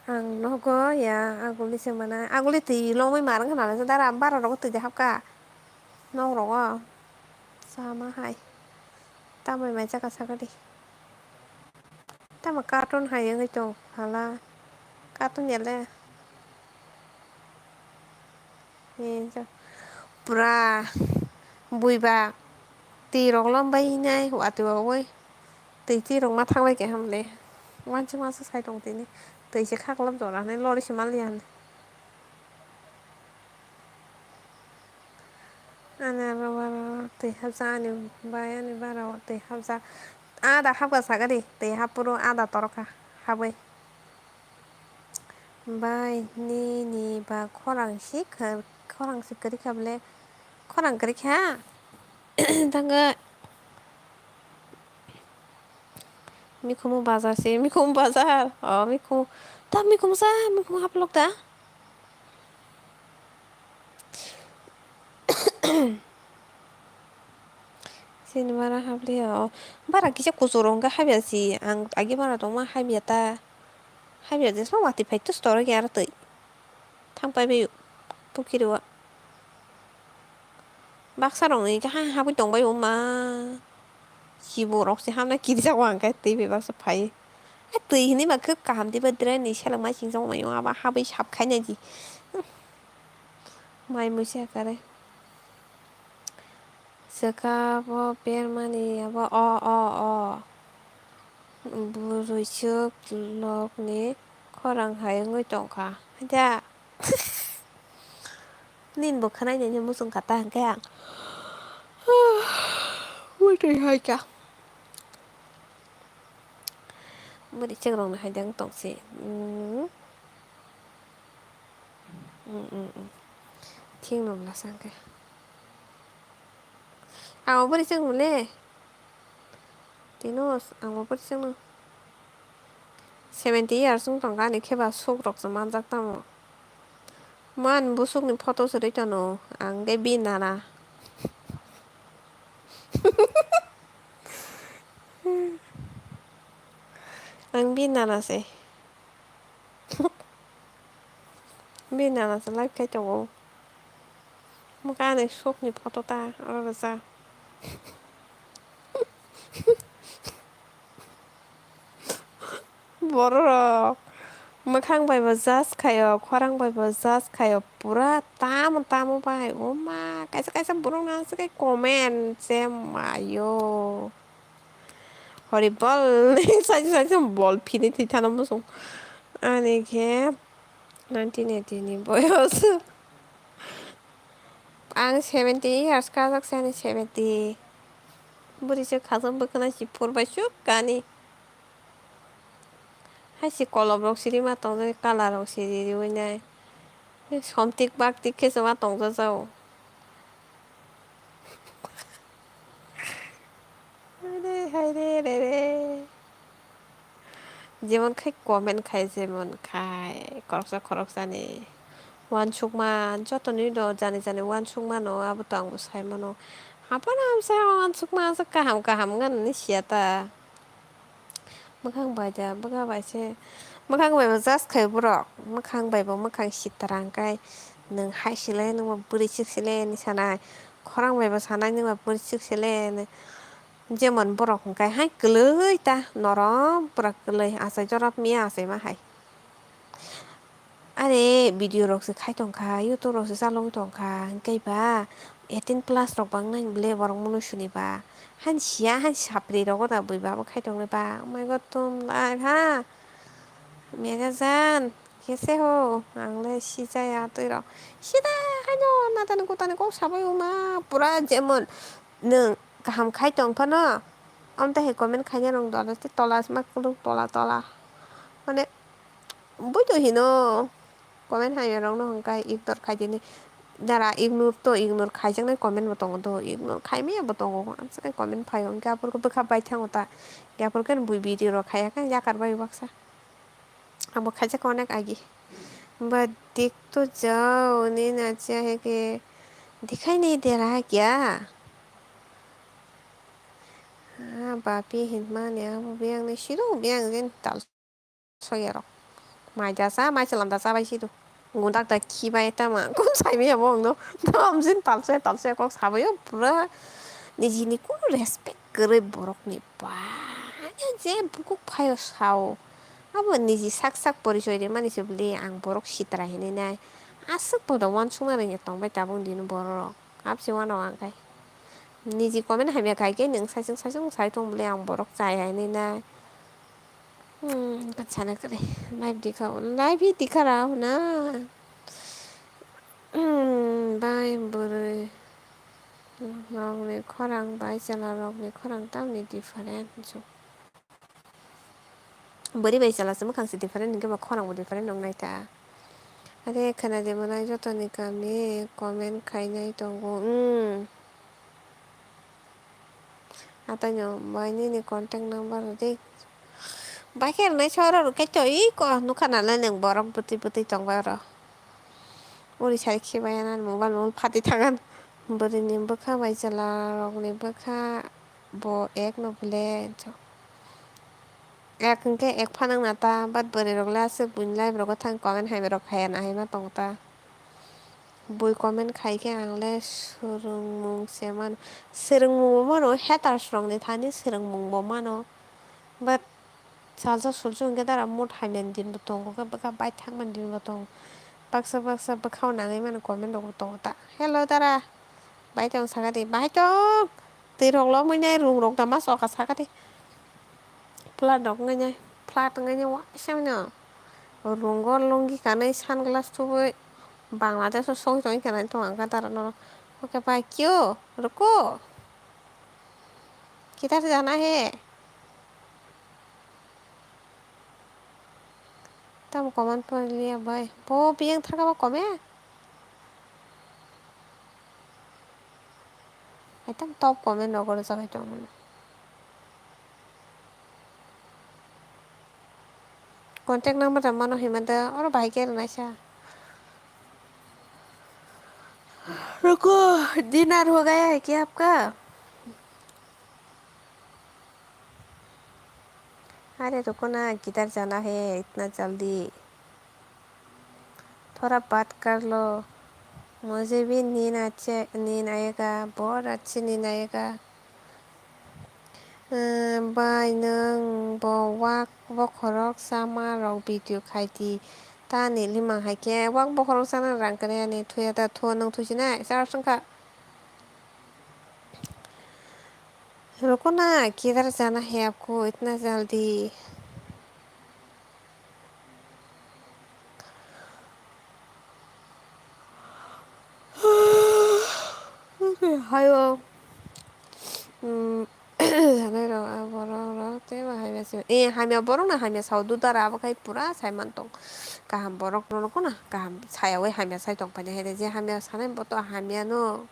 Ang nogo ya, aguli se mana. Aguli twi lomwi mar wngkha nang dara, bara rogo twi de hapkha. Nok rogo. Sama hai. Tamwi mai chaka sakadi. Tamo carton hai wngwi tong phala. Carton ya le. Ni jo. Pura buiba twi rok lom bai hinai watwi ba oi twi twi rok ma thanglai khe hamle wansuk wansuk sai tong tini twi se kha kolom jora hinui lori se manliya hinui ani aro bara twi hapjak ani bai ani bara o twi hapjak ada hapkha sakadi twi happhuru ada torokha habwi. Bai nini ba khorang si khorang si kwrwi kha bwle khorang kwrwi kha tangwi mikhumu bazar se mikhumu bazar o mikhumu ta mikhumu sa mikhumu haplok da. Chini bara habliya o bara kisa kuchuk rong khe habya si ang agi bara tongma habya ta habya jesma watwi phai tus torok ya aro twi thang pai bai pukiri o baksa rok ni khe ha habwi tong bai o ma chibo rok se hamna kiri jago ang khe twi bai baksa phai twi hinui ba khe kaham diba drain ni seleng mai sing jagmai o abo habwi sap khai nai di. Mai muisa kare. Swkha bo bermani abo o o o. Bwrwi swk lokni khorang hai wngwi tongkha. Haida. Nini bo khwnai nini muchung kha ta hwnkhe ang. Muitwi hai kha. Bwrwi swk rokni hai dang tongsi. Mm. Mm, mm, mm. Thik no bwla sa hwnkhe. Ang bo bwrwi chwng le. Tino ang bo bwrwi chwng no. Seventy years wng tong ani khe ba suk rok se manjak tamo. Man busuk ni photo se rwi tono ang khe bi nana. Ang bi nana se. Bini nana se live khai tongo. Mwkang ani sukni photo ta oro rwjak. Borok rok mwkhang bai bo judge khaio, khorang bai bo judge khaio, pura tamo tamo bai. Oma kaisa kaisa borok no aswk khe comment se mayo. Hori bol saisa saisa bol phini thwi thana muchung. Ani khe Nineteen eighty ni boyos. Ang seventy years kajak sani, seventy. Bwrwi se khajak bwkhwna si phurbai suk kani. Hai si kolom rok siri ma tongjak, colour rok siri riwi nai. Somtik baktik khe se ma tongjak jao. Haire, haire, rere. Jemon khai comment khai, jemon khai khoroksa khoroksani uansukma, jotoni do jani jani uansukmano, abo to angbo saimano. Haphano hamsa uansukma aswk kaham kaham wngani siya ta. Mwkhang bai da, bwkha bai se, mwkhang bai bo just khai borok, mwkhang bai bo mwkhang sitra hwnkhe nwng hai sile, nwng bo bwrwi sik sile hinwi sanai, khorang bai bo sanai nwng bo bwrwi sik sile hinwi. Jemon borok hwnkhe hai kwlwi ta norom pura kwlwi, achai jorap miya achaima hai. Are video rok se khai tongkha, YouTube rok se chalogwi tongkha, hwnkhe ba eighteen plus rok bangnai bole borok mwnwi suni ba. Hani siya, hani sapri rogo da bui ba bo khai tongnai ba. Oh my God, tum lai ha. Mega jan, kese ho, ang le sijaya twi rok. Sida haino natani kutani kok sabai wngma pura jemon nwng kaham khai tong phano. Amtwi hai comment khaina rwng dole tei tola asma kwlwng tola tola. Mane, bui to hino. Comment hamya rok no hwnkhe ignore khai di hinwi. Dara ignore to ignore khaijaknai comment bo tongo do, ignore khaimaya bo tongo. Amswkhe comment phaio hwnkhe aphuru khe bwkha bai thango ta. Hwnkhe aphuru khe bui video rok khaiya khe yakar bai baksa. Abo khaijak onek agi. Ba dik to jao ni na cha hai khe dikhai nahi de raha kya? Ha, bapi hinmani abo biyang ni siro biyang jin tal. Soyarok. Mai da cha, mai chwlam da cha bai sido. Gundak da khi bai tama. Kum sai maya bo ang no. Tam jin talse talse kok sabayo pura. Nijini kunu respect kwrwi borok ni ba. Je bukuk phaio sao. Abo niji sak sak porichoi rimani se bwle ang borok sitra hinwi nai. Aswk podo uansukna rwngya tongbai tabuk dino borok. Abse uanok ang khai. Niji comment hamya khai khe nwng saichung saichung sai tong bwle ang borok chaya hinwi nai. Hmm, bansana kwrwi. Live dikha, live hi dikha rao na. Hmm, bai bwrwi rokni khorang bai chwla rokni khorang tamni different. Bwrwi bai chwla se mwkhang se different hinkhe ba khorang bo different wng nai ta. Are khwna de mwnai jotoni kami comment khainai tongo. Hmm. Ataino bai nini contact number rwdi. Bai khe rwnai soro rwkhe to iko nukha nalai nwng borok bwtwi bwtwi tongbai oro. Uri sai khe bai anani mobile mobile phatwi thangan. Bwrwini bwkha bai chwla rokni bwkha bo ek no bwle. Ek hwnkhe ek phanang na ta, but bwrwi rok le aswk buini live rogo thang comment hai rok khaya na hai ma tongo ta. Bui comment khai khe ang le swrwngmung se mano. Swrwngmung bo mano, haters rok ni thani swrwngmung bo mano. But salsa sulsu hwnkhe dara mood hamya ni din bo tongo, khe bwkha bai thangma ni din bo tongo. Baksa baksa bwkhao nangwi mano comment rok bo tongo ta. Hello dara, bai tong saka di, bai tong. Twi rok lomwi nai rung rok da ma choka saka di. Flat rok wngwi nai, flat wngwi nai waisa mano. Rungo lungi kanwi sunglass tubui Bangladesh o sogwi tongwi kanai tong ang khe dara norok. Oke bai kyo ruko. Kidhar jana hai? Tamo comment pore liya bhai. Bo biyang thaka ba comment. Ekdam top comment rok oro jagai tong mano. Contact number da mano hima da oro bahai khe rwnaisa. Ruko, dinner ho gaya hai kya aapka? अरे रुको ना, किधर जाना है इतना जल्दी? थोड़ा बात कर लो। मुझे भी नींद अच्छे, नींद आएगा, बहुत अच्छी नींद आएगा। Bai nwng bo wak bokhorok chama rok video khai di. Tani lima hai khe wak bokhorok chana rang kwrwi ani thuya da thu nwng thusinai char swngkha. रुको ना, किधर जाना है आपको इतना जल्दी? Hayo. Hmm. Sanai rok, ah, borok rok tei bo hamya se. Eh, hamya borok no hamya sao dudara abo khai pura sai man tong. Kaham borok no, no, kaham saya oi hamya sai tong paina hai je hamya sanai bo to hamya no.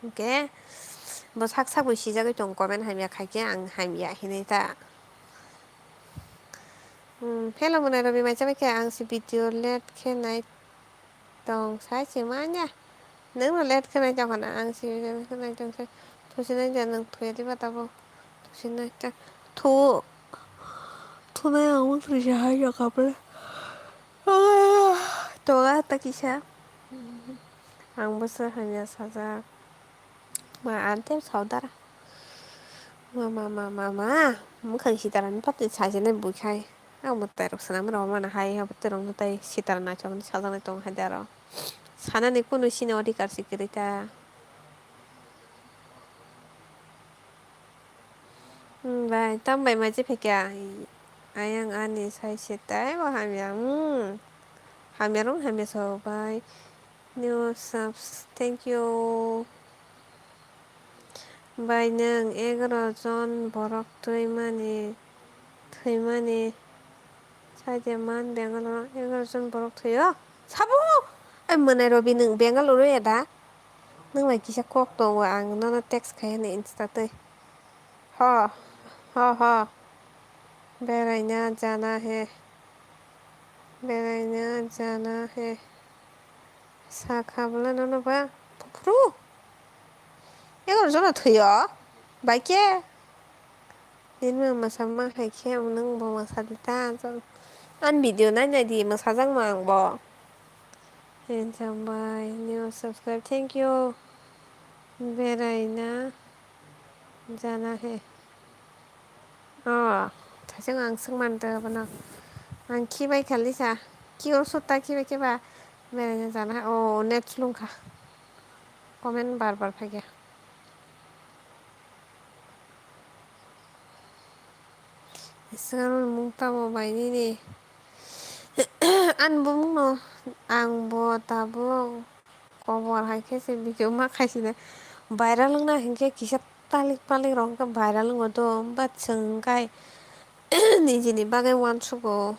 Hwnkhe bo sak sak bai sijagwi tongo, comment hamya khaikhe ang hamya hinwi ta. Hmm, hello Monai Robi, mai chabai khe ang si video late khe nai tong sai se manya. Nwng no late khe nai tong khana, ang si video late khe nai tong sai. Thusi nai ja nwng thuya diba tabo. Thusi nai ta. Thu. Thunai ang wng thusi hai ja kapre. Tonga ta kisa. Ang bwswk hamya sajak. Ma, ang tei saudara. Ma, ma, ma, ma, ma. Mwkhang sitara ni pati sajinai buikhai. Ang mwtai rok swnam rw mana hai, abo tei rok mwtai sitara naithok ni sajaknai tongo hai da aro. Sanani kunu sini odhikar se kwrwi ta. Hmm, bai, tam bai mai je phaikha. Ayang ani sai se tei bo hamya. Hmm. Hamya rong hamya so bai. New subs, thank you. Bai nwng egaroh jon borok twimani, thwimani saide man Bangalore egaroh jon borok thwio. Sabo? Ai mwnai Robi nwng Bangalore ya da? Nwng bai kisa kok tongo, ang nono text khai hwnwi Insta twi. Ho, ho, ho. Beraina jana he. Beraina jana he. Sakha bwla nono ba. Phuru. Egaroh jona thwio. Bai khe. Nini ma mwsa ma hai khe nwng bo mwsa di ta. Ani video nai nai di mwsajak ma ang bo. Enjam bai new subscribe. Thank you. Beraina jana he. Oh, thaiseng ang swngmani ta bono. Ang khibai kha lisa. Khi oro sutta khibai khiba. Beraina jana. Oh, net slung kha. Comment bar bar phaikha. Swngmung tamo bai nini. Ani bumungno ang bo tabuk. Kobor hai khe se video ma khaisina viral wngna hinkhe kisa talik palik rok hwnkhe viral wngo do, but chwng hwnkhe nijini bagwi uansugo,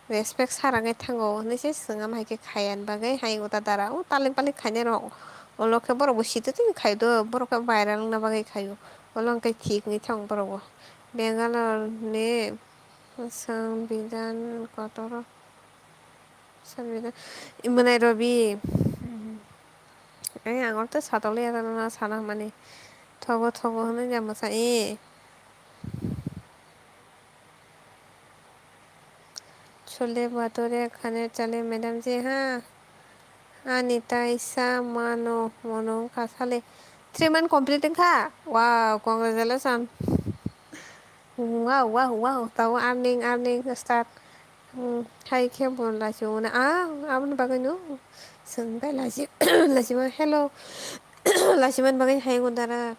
respect sara wngwi thango hinwi se chwng ama hai khe khaiya ni bagwi hayung da dara o talik palik khainai rok, ulo khe borok bo sitwtwi khai do, borok khe viral wngna bagwi khaio, ulo hwnkhe thik wngwi thango borok bo. Bangalore ni Sambidan kotor. Sambidan. Mwnai Robi. Ai, ang oro tei satokliya, sana hwnmani. Thogo, thogo hwnwi ja mwsa, e. Chole bhature khane chale, madam ji, ha? Ani taisa mano, mono wngkha sale. Three month complete wngkha? Wow, congratulations. Wow, wow, wow. Tao earning, earning start. Hmm, hai khe bo lachi mano. Ah, aboni bagwi no. Swng bai lachi, lachi ma, hello. Lachi man bagwi hai wngwi dara.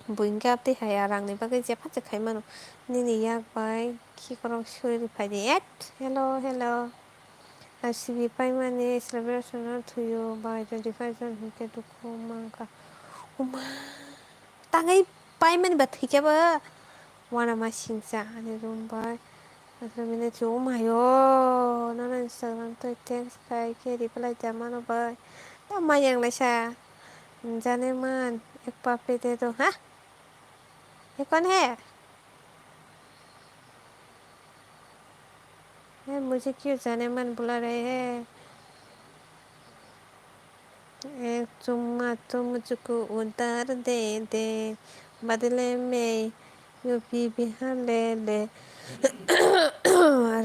Buini gap tei haya rangni bagwi jepha je khai mano. Nini yak bai khikrok suri phai di. Et, hello, hello. R C B paimani celebration no thwio bai twenty five jon hinkhe dukhu mankha. Uma, tangwi paimani ba thwikhe ba. Uanama singcha ani room bai. Aswk bini thwi, "Oh my, oh, nono Instagram twi text khai khe reply da mano bai. Ta mayang laisa. Jane man, ek pape de do, ha? Ye kon hai? Hai, mujhe kyun jane man bula rahe hai?" Ek chumma tum chuku udar de de, badle mein U P Bihar le le.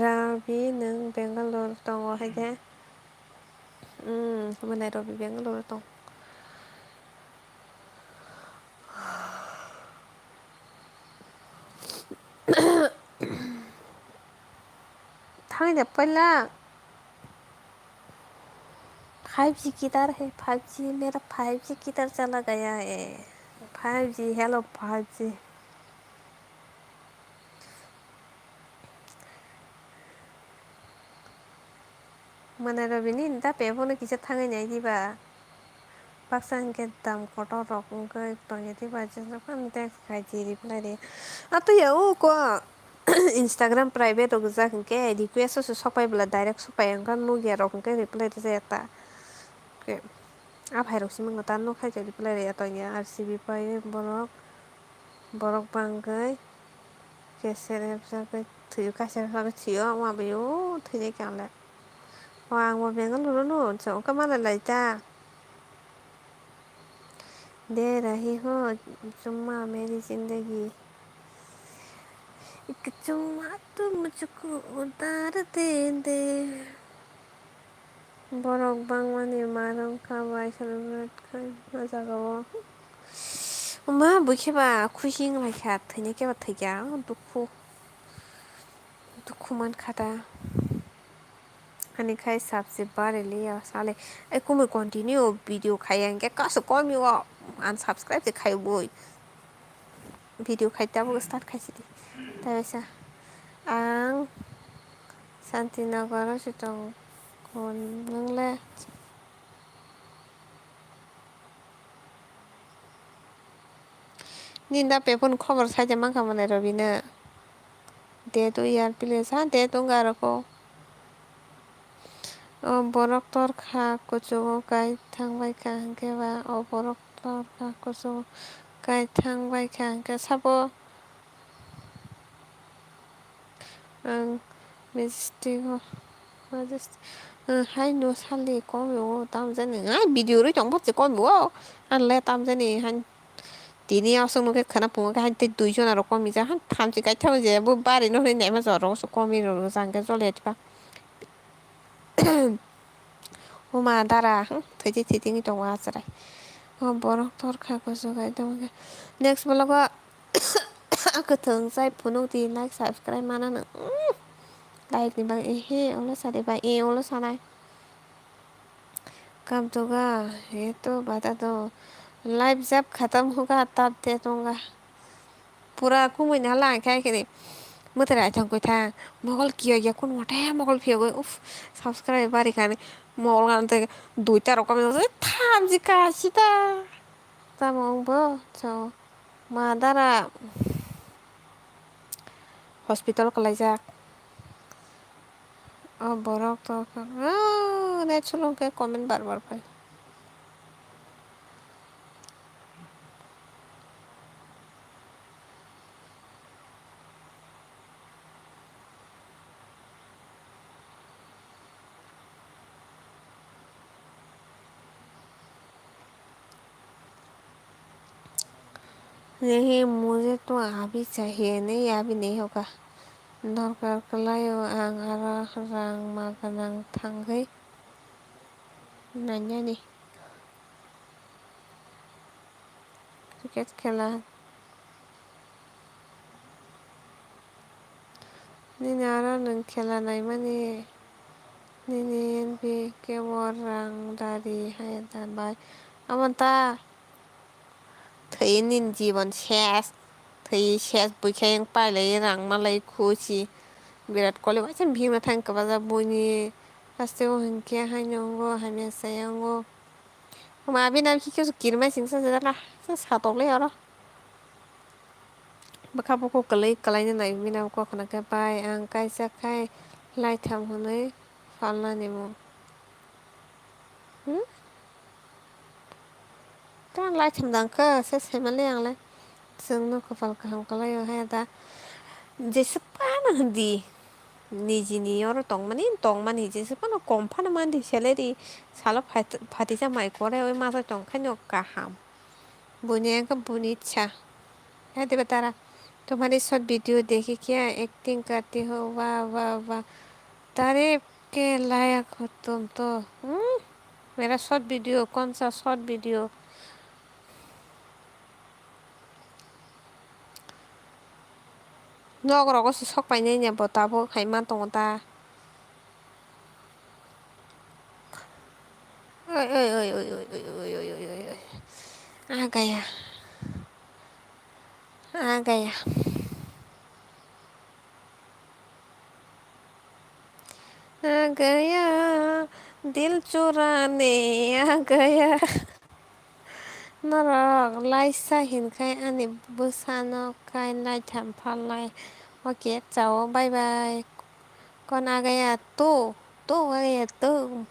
Rabi nwng Bangalore tongo hai de? Hmm, mwnai Rabi Bangalore tong. Thangwi de paila. Five G kidhar hai? Five G, mera five G kidhar chala gaya hai? Five G, hello five G. Mwnai Rabi ni da pe bono kisa thangwi nai diba. Baksa hwnkhe dam kotor rok wngwi tongya, tei bai jesa phano text khai di reply rw. Ato ya o ko Instagram private rok rijak hwnkhe request o se sok pai bwla direct sok pai wngkha, nukya rok hwnkhe reply rwjak ya ta. Khe a phai rok simi ta nuk khai khe reply rwya tongya, R C B pai borok, borok bangwi khe selep jagwi thwio, kaisa jagwi thwio, wngma bai o thwinai khe ang le. O ang bo Bengaluru no, chwng khe malai lai ta. De rahi ho, chuma meri zindagi. Ek chuma tu mujhko udhar de de. Borok bangmani marwng kha bai celebrate khai o jaga o. Ma bui khe ba khusi wng lai kha, thwinai khe ba thwikya, dukhu, dukhu man kha ta. Ani khai subscribe bari liya sale. Ai kumui continue video khaiya hwnkhe kasu komi o unsubscribe se khai bui. Video khai tabuk start khai sidi. Taisa ang Santinagar o se tongo, nwng le? Nini da pephun khobor saida mankha mwnai Robina. Date o yar pili sa date wngkha aro ko. O borok torkha kuchugo kai thangbai kha hwnkhe ba o borok torkha kuchugo kai thangbai kha hwnkhe sabo. Ang majestic o, majestic, ang hai no sali komi o tamjani, ngai video rwi tong bose komi o, ang le tamjani han tini aswk nukhe khwna phungo khe han tei duijon aro komi ja han thamchi kaitha je bo bari no hwnwi naima jorok komi rw jang khe jole tiba. Huma dara, hmm, thwitwi thwitwi wngwi tongo achrai. O borok torkha kuchuk hai tongkhe. Next vlog o kwthwng chai phunuk di, like, subscribe mana nang. Hmm. Like ni bang ehe, olo sadi bang e, olo sanai. Kam to ga, ye to bata to. Life jab khatam hoga, tab te tonga. Pura kumui ni hala ang khe khe ni mwtai rai thang koi thang mogol kiya kiya kun mote mogol phiya goi uf subscribe bari kha ni mogol gan te duita rok kami tham ji ka sita tamo wng bo so ma dara hospital kwlai jak o borok to ne chulung khe comment bar bar phai. नहीं, मुझे तो अभी चाहिए नहीं, अभी नहीं होगा। दरकार kwlaio ang aro rang ma gwnang thangwi nainani. Cricket khela. Nini aro nwng khela naimani nini N B kebo rang dari hai da bai. Amo ta thwi nini jibon ses. Thwi ses bwkhe wng pailai rang malai khusi. Virat Kohli waisa bhima thang kwbajak buini haste o hinkhe haino wngo hamya chaya wngo. Omo abi nam khe khe kirmai singsa jala sa satok le oro. Bwkha bukhuk kwlwi kwlaino nai bini abo kok khna khe bai ang kaisa khai laitham hwnwi phalnani mung. Hmm? Tang laitham dang khe se saimanle ang le. Chwngno kwpal kaham kwlaio haya da. Jesa phano hindi nijini oro tongmani tongmani jesa phano kom phano mandi salary salo phat-, phatisa mai kore oi masa tongkhaino kaham. Buini wngkha buini ichha. Hai diba tara? तुम्हारी short video देखी क्या? Acting करती हो, वाह, वाह, वाह। तारीफ के लायक हो तुम तो। Hmm? मेरा short video, कौन सा short video? Nok rogo se sok painai nya bo tabuk hai ma tongo ta. Oi, oi, oi. Ah, gaya. Ah, gaya. Ah, gaya. Dil churane, ah, gaya. Norok laisa hinkhai ani bwsano kai naitham phalnai. Oke, chao, bye bye. Kon agaya to, to agaya to.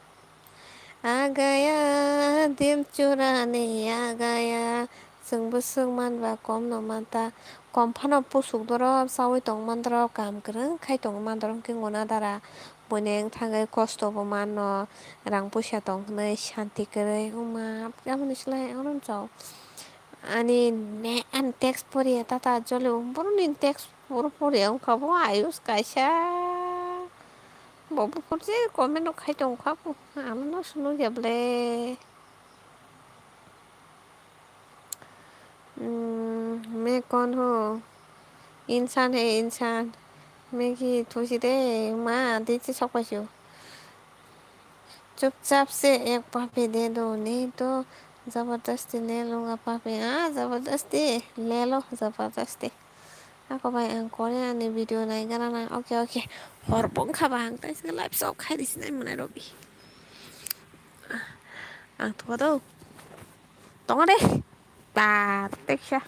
Agaya dim churani agaya. Chwngbo swk manba kom no manta. Kom phano pusuk dorop, chaui tong mandorop, kam kwrwng khai tong mandorop, hwnkhe nguna dara. Buini wng thangwi kosto bo mano, rang puisa tong hwnwi shanti kwrwi wngma, aboni slai oro wng chao. Ani ne, ani text poriya tata jolio, boroni text poro poriya wngkha bo ayus kaisa. Bo buphur je comment rok khai tongkha bo, ano no swnukya ble. Hmm, मैं कौन हूँ? इंसान है इंसान। मैं की थूसी दे माँ दीची सकवासियो। चुपचाप से एक पापी दे दो, नहीं तो जबरदस्ती ले लूँगा पापी। हाँ, जबरदस्ती ले लो, जबरदस्ती। Ako bai ang Koreani video nai gana na. Oke, oke. Hor bong kha ba ang tai live show khai di sinai mwnai rogi. Ang thwa do. Tongo de. Ba, teksa.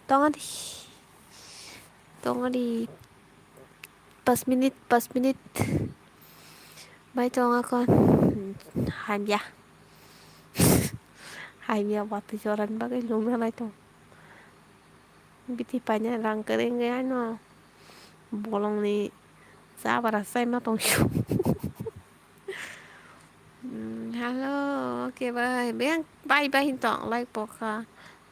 Tongo de. Tongo de. Pas minute, pas minute. Bai tongo kon. Hamya. Hamya bati joran bagai lumna nai tong. Biti paina rang kwrwi wngwi ano bolongni chabara chaima tongsu. Hmm, hello, okay, bye. Beng, bye, bye, hinto, like, poka.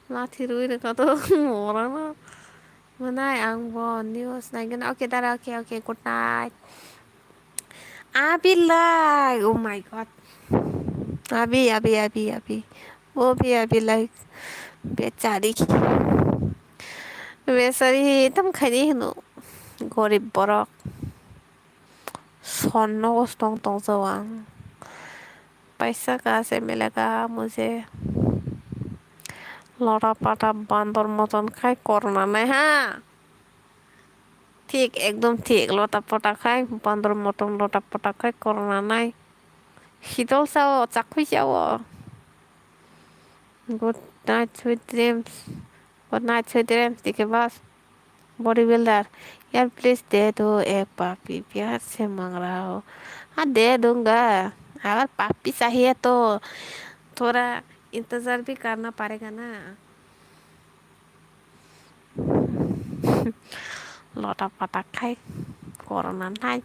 Lathi rui rwkha to, morano. Mwnai, ang bo news naigwna. Okay, dara, okay, okay, good night. Abi lai, oh my God. Abi, abi, abi, abi. Obi, abi lai. Bechari. Bechari, tam khaini hino. Gorib borok. Sonno gostong tongjago ang. Paisa kaha se milega mujhe. Lota pata bandor moton khai korna nai ha. Thik, ekdom thik. Lota pota khai bandor moton lota pota khai korna nai. Hidol sao, chakhui sao. Good night, sweet dreams. Good night, sweet dreams. Dikhe bas. Body builder, यार प्लीज दे दो एक पापी, प्यार से मांग रहा हूँ। हाँ, दे दूंगा। अगर पापी चाहिए तो थोड़ा इंतजार भी करना पड़ेगा ना। Lota pata khai, korna nai.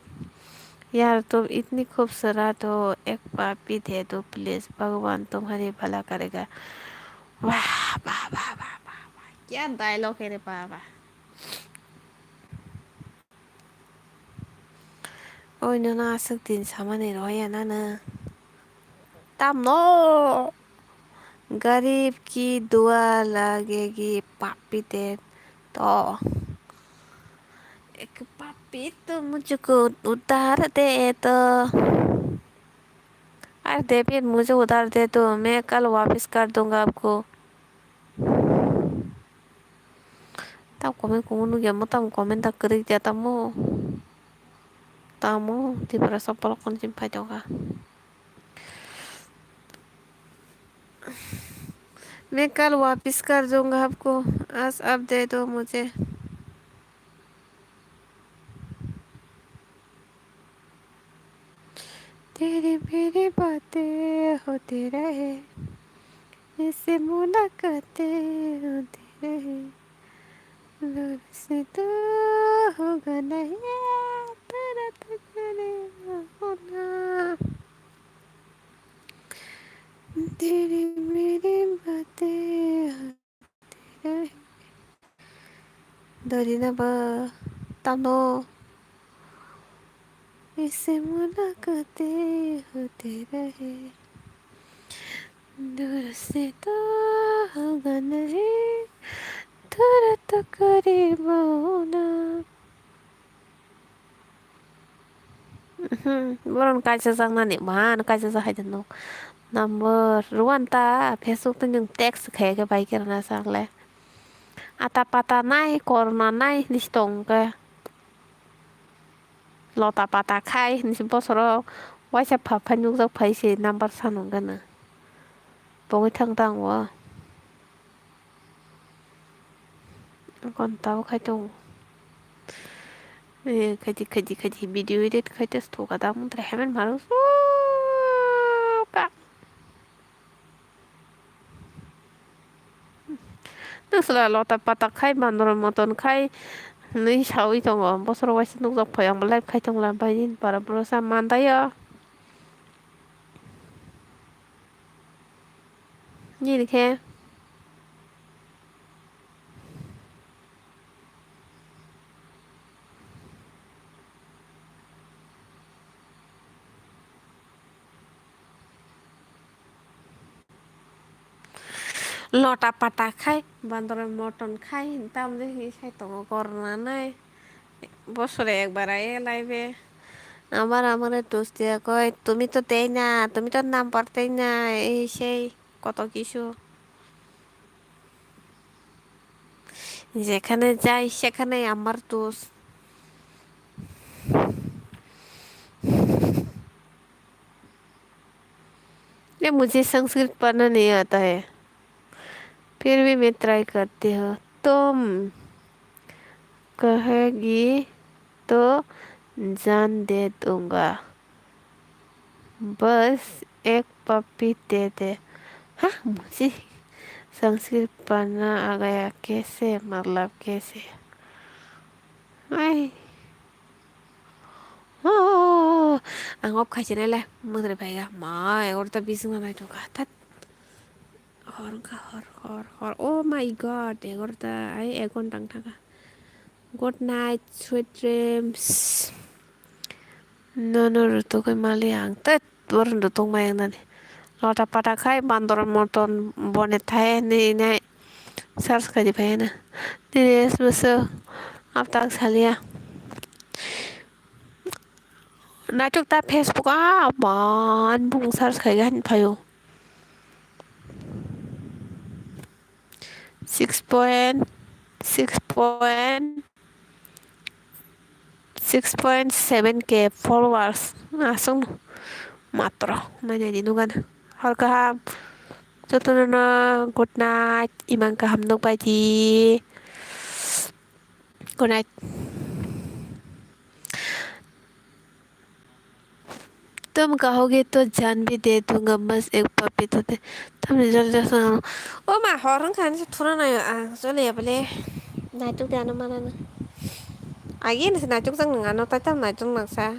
यार तुम इतनी खूबसूरत हो, एक पापी दे दो प्लीज, भगवान तुम्हारी भला करेगा। Wah, wah, wah, wah, wah, wah. Kya dialogue hai re baba. Oi, nono aswk din samani roya nana. Tamno? गरीब की दुआ लगेगी पापी ते तो। एक पापी तो मुझको उधार दे तो। अरे देवी, मुझे उधार दे दो, मैं कल वापस कर दूंगा आपको। Tam comment kumu nugya mo, tam comment da kwrwi kya tamo. Tamo, Tiprasa polok kon chim phai tongkha. मैं कल वापस कर दूंगा आपको, आज आप दे दो मुझे। तेरी मेरी बातें होती रहे, इससे मुलाकातें होती रहे, दूर से तो होगा नहीं तेरा तकरीबन होना। तेरी मेरी बातें Dorina ba tamo. ऐसे मुलाकातें होती रहे, दूर से तो होगा नहीं, थोड़ा तो करीब होना। Mhm, boron kaisa jaknani, man kaisa jak hai de nuk. Number one ta Facebook twi nwng text khe khe bai khe rwna sak le. Ata pata nai, korna nai, hinwi tong khe. Lota pata khai, hinwi se bosoro waisa pha phai nukjak phai se number sanung gana. Pogwi thang tang o. Gonta bo khai tongo. Eh, khaidi, khaidi, khaidi, video edit khai tei thoka da mung trai hemen maro. Ka. Nwng sala lota pata khai, bandor moton khai, hinwi sawi tongo. Bosor waisa nukjak phai, ang bo live khai tongla, bai nini para bwrwsa mandaio. Nini khe. Lota pata khai, bandor moton khai, tamni hinwi sai tongo gornanai. Bosore ekbar aye laibe. Amar amare dost diya koi, tumi to dei na, tumi to number dei na, ei sei koto kisu. Jekhane jai sekhane amar dost. ये मुझे संस्कृत पढ़ना नहीं आता है, फिर भी मैं ट्राई करती हूँ। तुम कहेगी तो जान दे दूंगा, बस एक पप्पी दे दे। हाँ, मुझे संस्कृत पढ़ना आ गया, कैसे, मतलब कैसे? Ai. Oh, ang off khai chinai le, mudre phai ga. Ma, egor ta bising na nai tuka. Tat. Hor ka hor, hor, hor. Oh my God, egor ta ai egon tang thaka. Good night, sweet dreams. Nono rutugwi mali ang tet borok rutug ma yang nani. Lota pata khai bandor moton bone thai hinwi nai search khai di phai hwnwi. Nini S B S o aptak salia. Naituk ta Facebook a man bung search khai ga hin phaio. Six point six point six point seven K followers aswk matro nainani nukgana. Hor kaham jotono no good night, imang kaham nukbai di. Good night. तुम कहोगे तो जान भी दे दूंगा, बस एक पप्पी तो दे। Tamni jol jol swngo. O ma, hor wngkha ani se thuna naio ang, chole ya bole. Naituk de ano mana na. Agi ni se naituk jang nang ano, tai tam naituk nang sa.